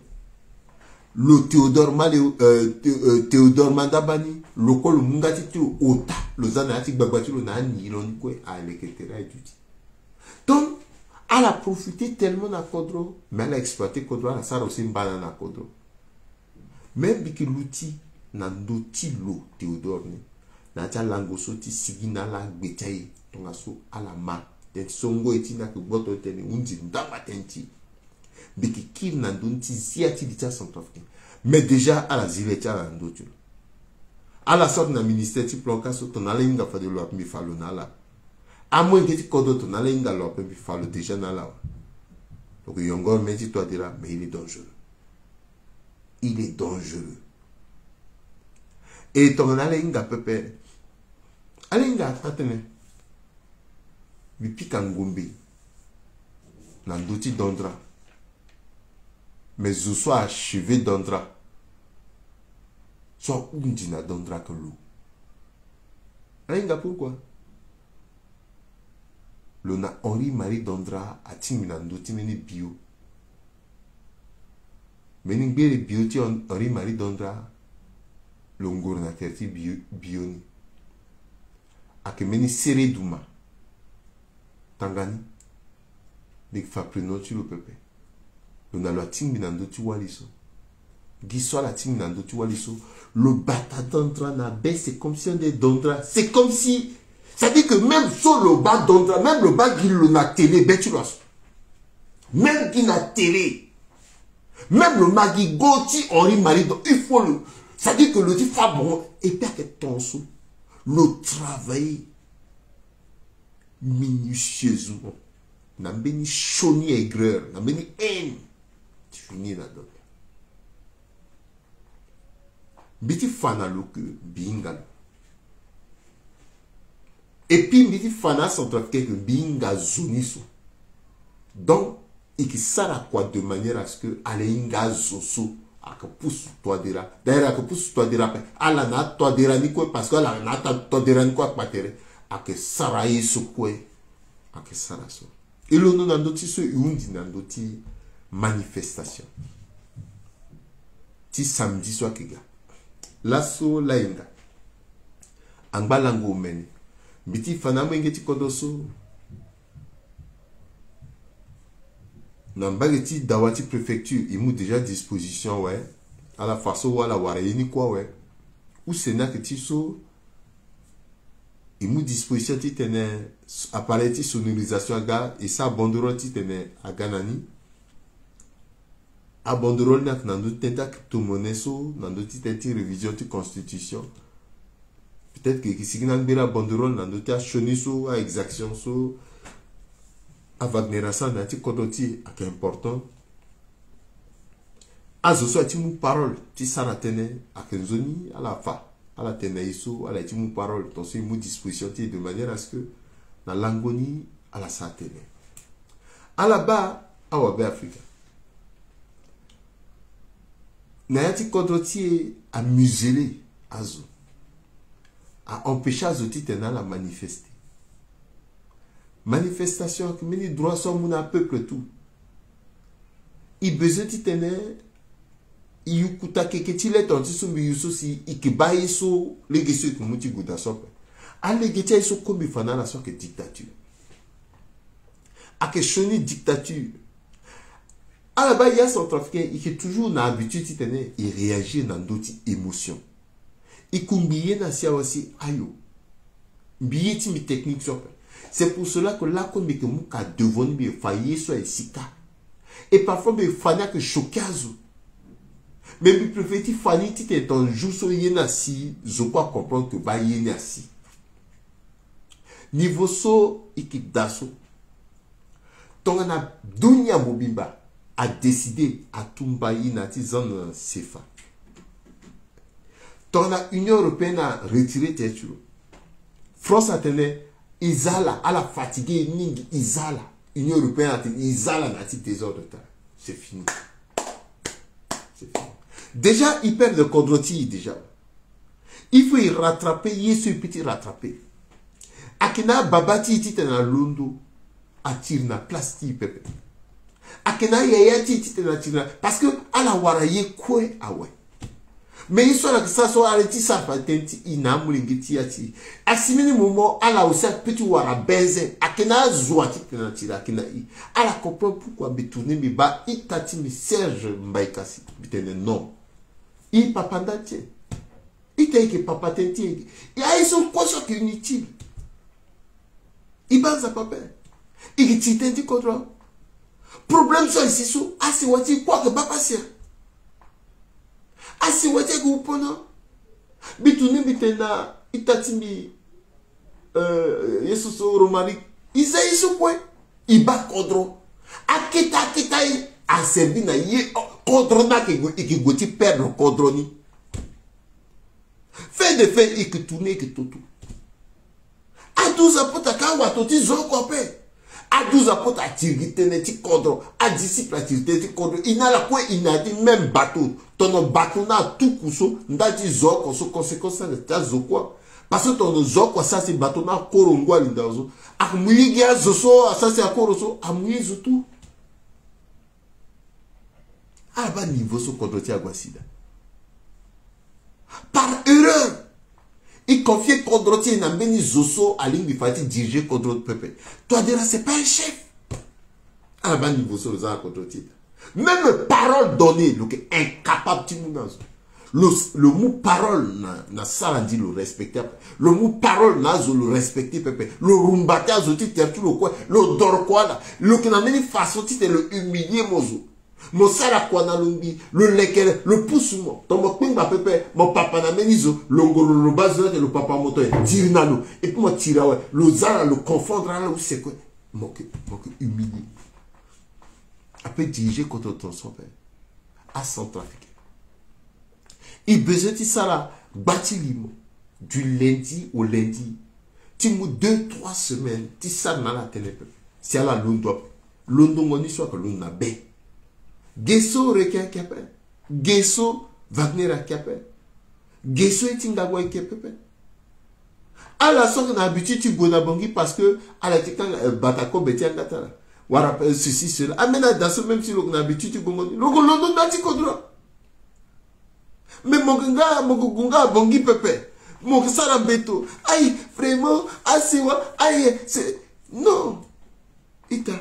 Lo Théodore Male, euh, Thé-, euh, Théodore Mandabani, lo kue lo mu nga ti ti lo ota, lo za na ya ti gbagba ti lo na anilon ni kue, aleke tere aye duti. Donc, ala profité tellement na kodro, mais ala exploité kodro, ala sara aussi mbana na kodro. Mais mbi yeke luti na ndö ti lo Théodore ni, na ya ti alango so ti sigi na ala gbe ti aye, tongaso ala ma tënë ti so ngoi ti ni ayeke gboto tënë, hundi ndangba tënë ti e. Mbi yeke kiri na ndö ni ti zia ti li ti acentrafricain. Mais déjà ala zi le ti ala na ndö ti lo. Ala sort na ministère ti plan ka so, tongana ala hinga fade lo ape mbi fa lo na ala. Amolenge ti kodro tongana ala hinga lo ape mbi fa lo déjà na ala awe. Donc yongoro mbeni ti Touadéra, mais il est dangereux. Il est dangereux. Et tongana ala hinga pepe, ala hinga atene mbi pika ngombe na ndö ti Dandra. Mais zo so acheve Dandra, so ahundi na Dandra ayeke lo. Ahinga pourquoi? Lo na Henri Marie Dandra atingbi na ndö ti mbeni bio. Mbeni ngbere bio ti Hen-, Henri Marie Dandra, lo ngoro na tere ti bio, bio ni. Ayeke mbeni Sere Duma. Tanga ni. Mbi yeke fa prénom ti lo pepe. Lo na lo atingbi na ndö ti wali so. Gi so ala tingbi na ndö ti wali so, lo bata Dandra na be, c'est comme si ande Dandra. C'est comme si, c'est-à-dire que même so lo baa Dandra, même lo baa gi lo na télé, be ti lo aso. Même gi na télé. Même lo ma gi go ti Henri Marie Dandra, il faut lo, c'est-à-dire que lo ti fa bongo, et puis ayeke tongaso lo travailler minutieusement, na mbeni sioni, aigreur, na mbeni haine ti fini na Dandra. Mbi ti fa na lo ke mbi hinga lo. Et puis mbi ti fa na acentrafricain ke mbi hinga zo ni so. Donc e ke sara kua de manière à ce que ala hinga azo so ayeke pusu Touadéra. D'ailleurs ayeke pusu Touadéra ape, ala na aTouadéra ni kue, parce que ala na aTouadéra ni kue akpa tere. Ayeke sara ye so kue. Ayeke sara so. E londo na ndö ti so e hundi na ndö ti manifestation ti samedi so ayeke ga. Laso lahinga, angba lango omene, mbi ti fa na amolenge ti kodro so, na mbage ti dawa ti préfecture e mu déjà disposition awe. Ala fa so wala wara ye ni kue awe. Use ni ayeke ti so e mu disposition titene appareil ti sonorisation aga, e sara banderole titene aga na ni. Abanderole ni ayeke na ndö ti tënë ti acrypto-monnaie so, na ndö ti tënë ti révision ti constitution. Peut-être que e ke sigi na angbeni abanderole na ndö ti asioni so, a-exaction so a-Wagner asara na ya ti kodro ti e ayeke important. Azo so aye ti mu parole ti sara tënë ayeke nzoni, ala fa, ala tene na e so ala ye ti mu parole, tongaso e mu disposition ti e de manière à ce que na lango ni ala sara tënë. Ala baa awabe Afrika na ya ti kodro ti e amuseler azo, a-empêcher azo titene ala manifester. Manifestation ayeke mbeni droit so amu na apeuple tout. E besoin titene e yukuta keke ti lettre ti so mbi yu so si e yeke baa ye so lege so e yeke mu ti gue daa so ape. Alege ti aye so kue mbi fa na ala so ayeke dictature. Ayeke sioni dictature. Ala baa ya centrafricain e yeke toujours na habitude titene e réagir na ndö ti émotion. E kungbi ye na si awe si ayo. Mbi ye ti mbi technique so ape. C'est pour cela que lakue mbi yeke mu ka devant ni, mbi yeke fa ye so aye si kâ. Et parfois mbi yeke fa ni ayeke choqué azo. Mais mbi préféré ti fa ni titene tongana jour so ye na si zo kue acomprendre que baa ye ni asi. Niveau so e yeke daa so. Tongana dunia mobimba adécidé atumba e na ya ti zando na sefa. Tongana Union européenne aretiré tere ti lo. France atene e za ala, ala fatigué mingi, e za ala. Union européenne atene e za ala na ya ti désordre ti ala. C'est fini. C'est fini. Déjà e perdre kodro ti e déjà. Il faut e rattraper ye so e peut ti rattraper. Ayeke na ababa ti e titene alondo atiri na place ti e pepe. Ayeke na ayaya ti e titene atiri na, parce que ala wara ye kue awe. Mais ye so ala yeke sara so ala ye ti sara fa tënë ti e na amolenge ti ya ti e. Asi mbeni moment ala aussi ape ti wara benze. Ayeke na azo titene atiri ayeke na e. Ala comprendre pourquoi mbi tourner mbi baa ita ti mbi Serge Mbaye Kassi. Mbi tene non. E papa nda ti e. Ita e yeke papa tënë ti e. E aye so kue so ayeke inutile. E baa Nzapa ape. E yeke ti tënë ti kodro. Problème so aye si so, asewa ti e kue ayeke baa pasi. Asewa ti e ayeke wu pono. Mbi tuni mbi tene na ita ti mbi, euh, ye so so Romaric. E za ye so kue. E baa kodro. Akete akete aye aservi na ye, oh, kodro ni ayeke gue, e yeke gue ti perdre kodro ni. Fin de fin e yeke tourner e yeke toto. Aduza pota ka awato ti zo oko ape. Aduza pota atiri gi tënë ti kodro. Adisciple atiri tënë ti kodro. E na ala kue e na ya ti même bateau. Tongana bateau ni atuku so nda ti zo oko so conséquence ti ala ti azo kue. Parce que tongana zo oko asara si bateau ni akoro ngu alinda zo. Ayeke mu ye gi azo so asara si akoro so amu ye zo tout. Ala baa niveau so kodro ti e ague asi daa. Par erreur e confier kodro ti e na mbeni zo so alingbi fa ti diriger kodro pepe. Touadéra c'est pas un chef. Ala baa niveau so lo za na kodro ti e daa. Même parole donnée lo yeke incapable ti mu na zo. Lo, lo mu parole na, na sarandi lo respecté ape. Lo mu parole na azo lo respecté pepe. Lo rumba ti azo ti tere ti lo kue. Lo doro kua ala. Lo yeke na mbeni façon titene lo humilier mo zo. Mo sara kua na lo ngbii, lo lekere, lo pusu mo. Tongana mo kpengba pepe, mo papa na mbeni zo, lo ngoro lo baa zo ni ate lo papa mo to e tiri na lo. Et puis mo tiri awe, lo za na lo confondre ala use kue. Mo yeke, mo yeke humilier. Ape diriger kodro tongaso ape. Acentrafricain. E besoin ti sara gba ti limo du lundi au lundi. Ti mu deux, trois semaines, ti sara na ala tënë pepe. Si ala londo ape. Londongo ni so ayeke londo na be. Ge so Requin ayeke ape. Ge so Wagner ayeke ape. Ge so ye ti Ngagua ayeke pepe. Ala so ayeke na habitude ti gue na Bangui parce que ala yeke kanga, euh, bata kobe ti yanga ti ala. Wala, euh, ceci, cela. Ambeni ada so même si lo yeke na habitude ti gongo ni, lo yeke londo nda ti kodro. Mais mo yeke nga, mo yeke gue nga Bangui pepe. Mo yeke sara mbeto. Aïe, vraiment, asewa, aïe, c'est, non. Ita,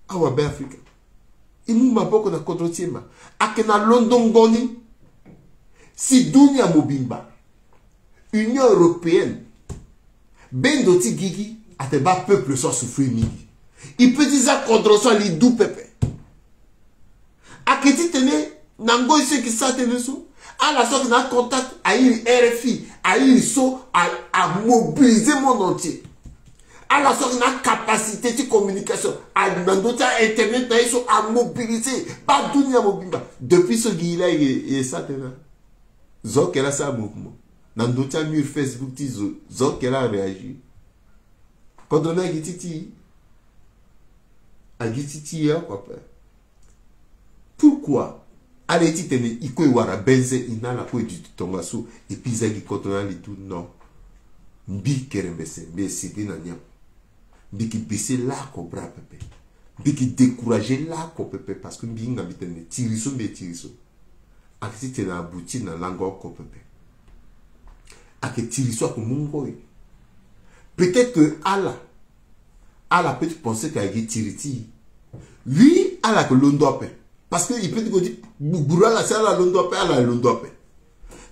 awa Be Afrika. E mu maboko na kodro ti e ma. Ayeke na londongo ni. Si dunia mobimba, Union européenne, bendo ti gigi, ate baa peuple so asouffrir mingi. E peut ti za kodro so ali du pepe. Ayeke titene na ngoi so e yeke sara tënë so, ala so ayeke na acontact airi R F I, airi so a, amobiliser monde entier. Ala so ayeke na acapacité ti communication, a, na ndö ti a-internet na ye so amobiliser baa dunia mobimba. Depuis so gi ye laa e, e sara tënë na zo oko laa asara mouvement na ndö ti amur Facebook ti zo, zo oko laa aréagir. Kodro ni agi ti ti, agi ti ti ye oko ape. Pourquoi? Ala ye titene e kue e wara benze, e na ala kue e duti tongaso, et puis e za gi kodro ni ala e du non. Mbi kerembese, mbi e sigi na ni ape. Mbi yeke baisser lako bras pepe. Mbi yeke décourager lako pepe, parce que mbi hinga mbi tene tiri so mbi ye tiri so. Ayeke ti tene abuti na lango oko pepe. Ayeke tiri so ayeke mu ngoi. Peut-être que ala, ala peut penser que ayeke tiri ti e. Oui, ala yeke londo ape. Parce que il peut ti ko ti gbugburu ala si ala londo ape, ala londo ape.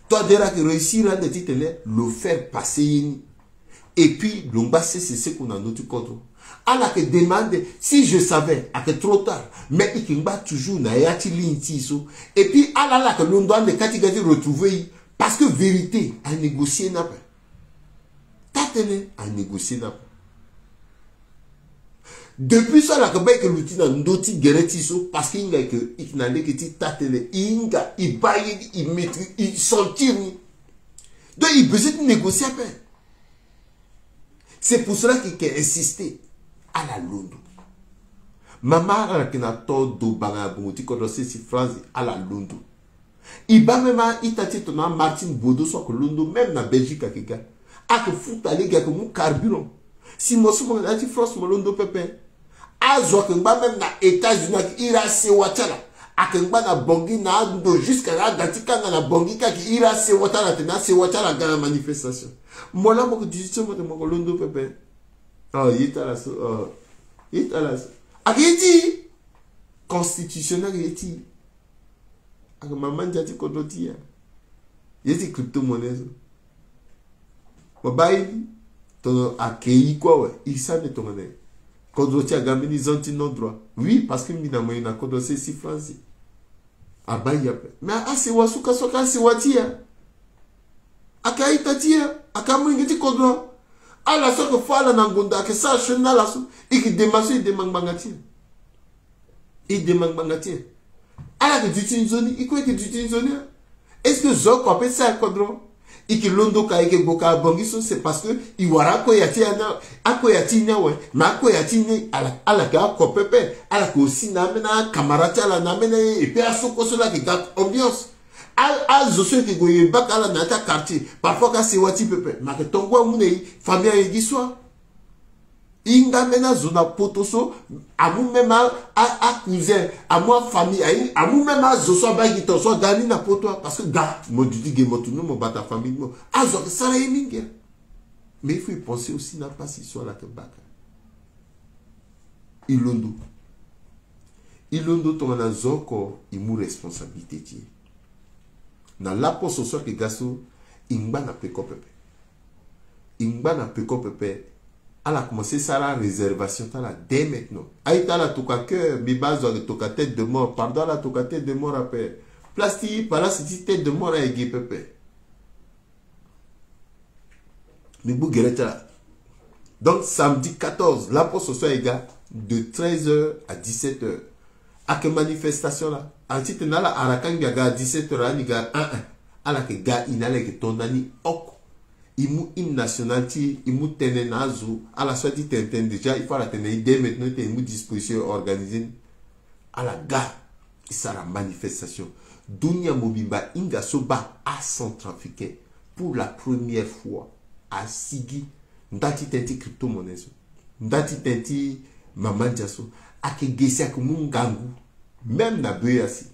Toi déjà ayeke réussir ande ti tene lo faire passer ye ni. Et puis lo ngba sese seko na ndö ti kodro. Ala yeke demande, si je savais, ayeke trop tard. Mais e yeke ngba toujours na ya ti ligne ti e so. Et puis ala, ala yeke londo ande ka ti ga ti retrouver e. Parce que vérité a négocier ni ape. Taa-tënë a négocier ni ape. Depuis so ala yeke baa e yeke luti na ndö ti gere ti e so, parce que e hinga e yeke, e yeke na lege ti taa-tënë, e hinga, e baa ye ni, e maîtrise, e sentir ni. Donc e besoin ti négocier ape. C'est pour cela que e yeke insister. Ala londo. Mama, ala yeke na to do banga na bongo ti kodro sese, France, ala londo. E baa même a-ita ti e tongana Martine Bodo so ayeke londo, même na Belgique ayeke ga. Ayeke futa lege, ayeke mu carburant. Si mo so mo yeke na ya ti France mo londo pepe. Azo ayeke ngba même na États-Unis, ayeke iri asewa ti ala. Ayeke ngba na Bangui na ando jusqu'à na ada ti kanga na Bangui ka, ayeke iri asewa ti ala atene asewa ti ala aga na manifestation. Mo laa mo yeke dix-huit so mo tene mo yeke londo pepe. Oh, ye ti ala so, oh. Ye ti ala so. Ayeke ye ti e. Constitution ni ayeke ye ti e. Ayeke mama ndia ti kodro ti e. Ye ti crypto-monnaie so. Mo baa ye ni. Tongana ayeke ye kue awe, e sara ni tongana nyen? Kodro ti e aga mbeni zone ti non droit. Oui, parce que mbi na mo ye na kodro sese, France. Abaa e ape. Mais asewa so ka so ayeke asewa ti e. Ayeke a-ita ti e. Ayeke amolenge ti kodro. Ala so ayeke fâ ala na ngonda, ayeke sara chaîne na ala so. E yeke dema so, e dema ngbanga ti e. E dema ngbanga ti e. Ala yeke duti nzoni, e kue e yeke duti nzoni. Est-ce que zo oko ape ti sara kodro? E yeke londo ka, e yeke gue ka na Bangui so, c'est parce que e wara akueya ti e ni, akueya ti e ni awe. Mais akueya ti e ni ala, ala yeke oko pepe. Ala yeke aussi na ambeni akamara ti ala, na ambeni aye, et puis aso kue so laa ayeke ga ambiance. A, azo so e yeke gue e baka ala na ya ti akartier. Parfois ka sewa ti e pepe. Mais ayeke tongo amu na e, famille ayeke gi so. E hinga ambeni azo na poto so, amu même a, a, acousin, amu afamille, a, amu même azo so abaa gi tongaso aga ni na poto, parce que ga, mo duti ge, mo tourner mo bata famille ti mo. Azo ayeke sara ye mingi, hein. Mais il faut e penser aussi na apasi so ala yeke baka. E londo. E londo tongana zo oko e mu responsabilité ti e. Na laposo so ayeke ga so, e ngba na peko pepe. E ngba na peko pepe. Ala commencé sara réservation ti ala dès maintenant. A-ita, ala toka cœur, mbi baa azo ayeke toka tête de mort. Pardon, ala toka tête de mort ape. Place ti, place ti tête de mort ayeke ge pepe. Mbi gbu gere ti ala. Donc samedi quatorze, laposo so ayeke ga de treize heures à dix-sept heures. Ayeke manifestation laa. Ala ti tene ala ara kangbi aga dix-sept heures, ani ga, un, un. Ala yeke ga, e na ala yeke to ndani oko. E mu hymne national ti e, e mu tene na azo. Ala so ati tene tene déjà, il faut ala tene e dès maintenant ti tene e mu disposition, e organiser ni. Ala ga, e sara manifestation. Dunia mobimba hinga so baa acentrafricain pour la première fois asigi nda ti tene ti crypto-monnaie so, nda ti tene ti mama ndia so. Ayeke ge si ayeke mu ngangu, même na B E A C.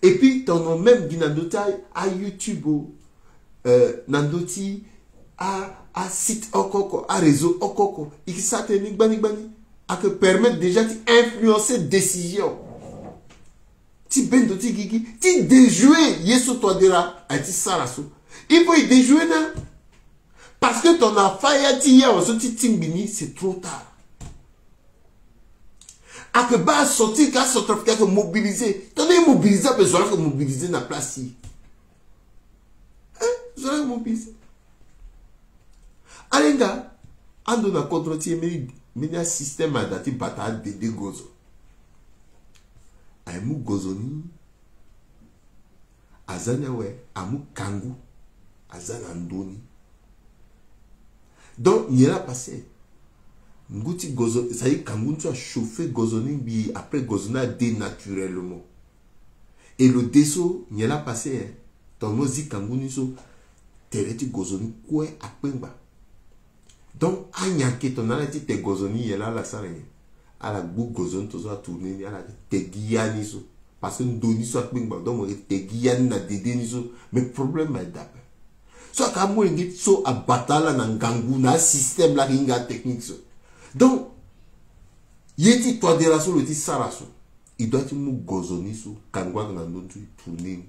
Et puis tongana même gi na ndö ti a, a YouTube o, euh, na ndö ti a, a site oko oko, a réseau oko oko, e ke sara tënë ni gbani gbani. Ayeke permettre déjà ti influencer décision ti bendo ti gigi, ti déjouer ye so Touadéra aye ti sara so. Il faut e déjouer na. Parce que tongana fâ ya ti ye awe so ti tingbi ni, c'est trop tard. Ayeke baa asortir ka, acentrafricain ayeke mobiliser. Tongana e mobiliser ape, zo laa ayeke mobiliser na place ti e. Hein? Zo laa ayeke mobiliser. Alenga, ando na kodro ti e, mbeni, mbeni asystème ada ti bata adede gozo. Aye mu gozo ni. Aza ni awe, amu kangu, aza na ndö ni. Donc nyen laa apasé? Ngu ti gozo, c'est-à-dire kangu ni so achauffer gozo ni ngbii, après gozo ni ade naturellement. Et lo de so, nyen laa apasé, hein? Tongana mo zi kangu ni so, tere ti gozo ni kue akpengba. Donc anyanke tongana ala ti te gozo ni ye laa, ala sara nyen? Ala gbu gozo ni to so atourner ni, ala te gi ya ni so. Parce que ndo ni so akpengba, donc mo yeke te gi ya ni na dede ni so. Mais problème ayeke daa ape. So ayeke amolenge ti so abata ala na ngangu na asystème laa ayeke hinga atechnique so. Donc ye ti toi de la so lo ti sara so, e doit ti mu gozo ni so, kangu ayeke na ndö ni so, e tourner ni,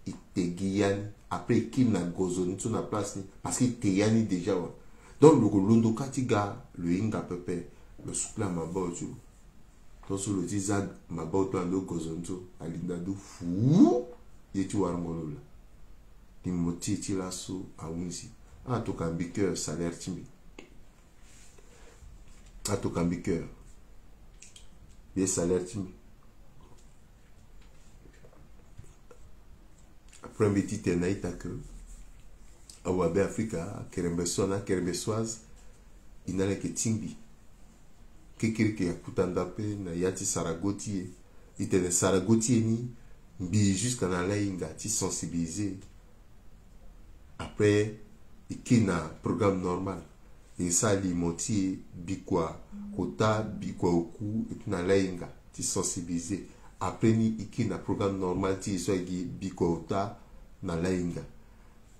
e te gi ya ni. Après e kiri na gozo ni so na place ni, parce que e te ya ni déjà wa. Donc lo yeke londo kâ ti ga, lo hinga pepe, lo sukula mabao ti lo. Tongaso lo ti za mabao ti lo na ndö gozo ni so, alinda ndo fuu, ye ti warango lo laa. Ni mo ti e ti laso ahunzi. Atokua mbi cœur salaire ti mbi. Atokua mbi cœur. Mbi salaire ti mbi. Après mbi ti tene na ita ke awabe Afrika, akerembesois na akerembesoise, e na ala yeke tingbi. Kekereke akuta nda ape na ya ti sarago ti e. E tene sarago ti e ni, mbi jusqu'à na ala hinga ti sensibiliser. Après e kiri na programme normal. E sara limo ti e, bikua ota, bikua oku, et puis na ala hinga ti sensibiliser. Après ni e kiri na programme normal ti e so ayeke gi bikua ota na ala hinga.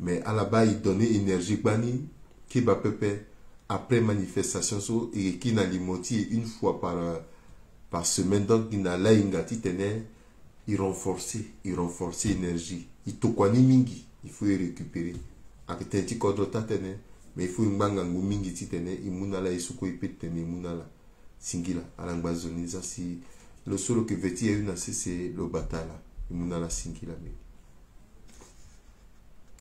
Mais ala baa e donner énergie gbani, kiri baa pepe. Après manifestation so e yeke kiri na limo ti e une fois par, par semaine. Donc e na ala hinga titene e renforcer, e renforcer énergie. E tokua ni mingi, il faut e récupérer. Ayeke tene ti kodro taa tënë, mais il faut e ngba ngangu mingi titene e mu na ala, e suku e pe titene e mu na ala. Singila, ala ngba zo ni za si lo so lo yeke ve ti e ayu na sese lo bata ala, e mu na ala. Singila mingi.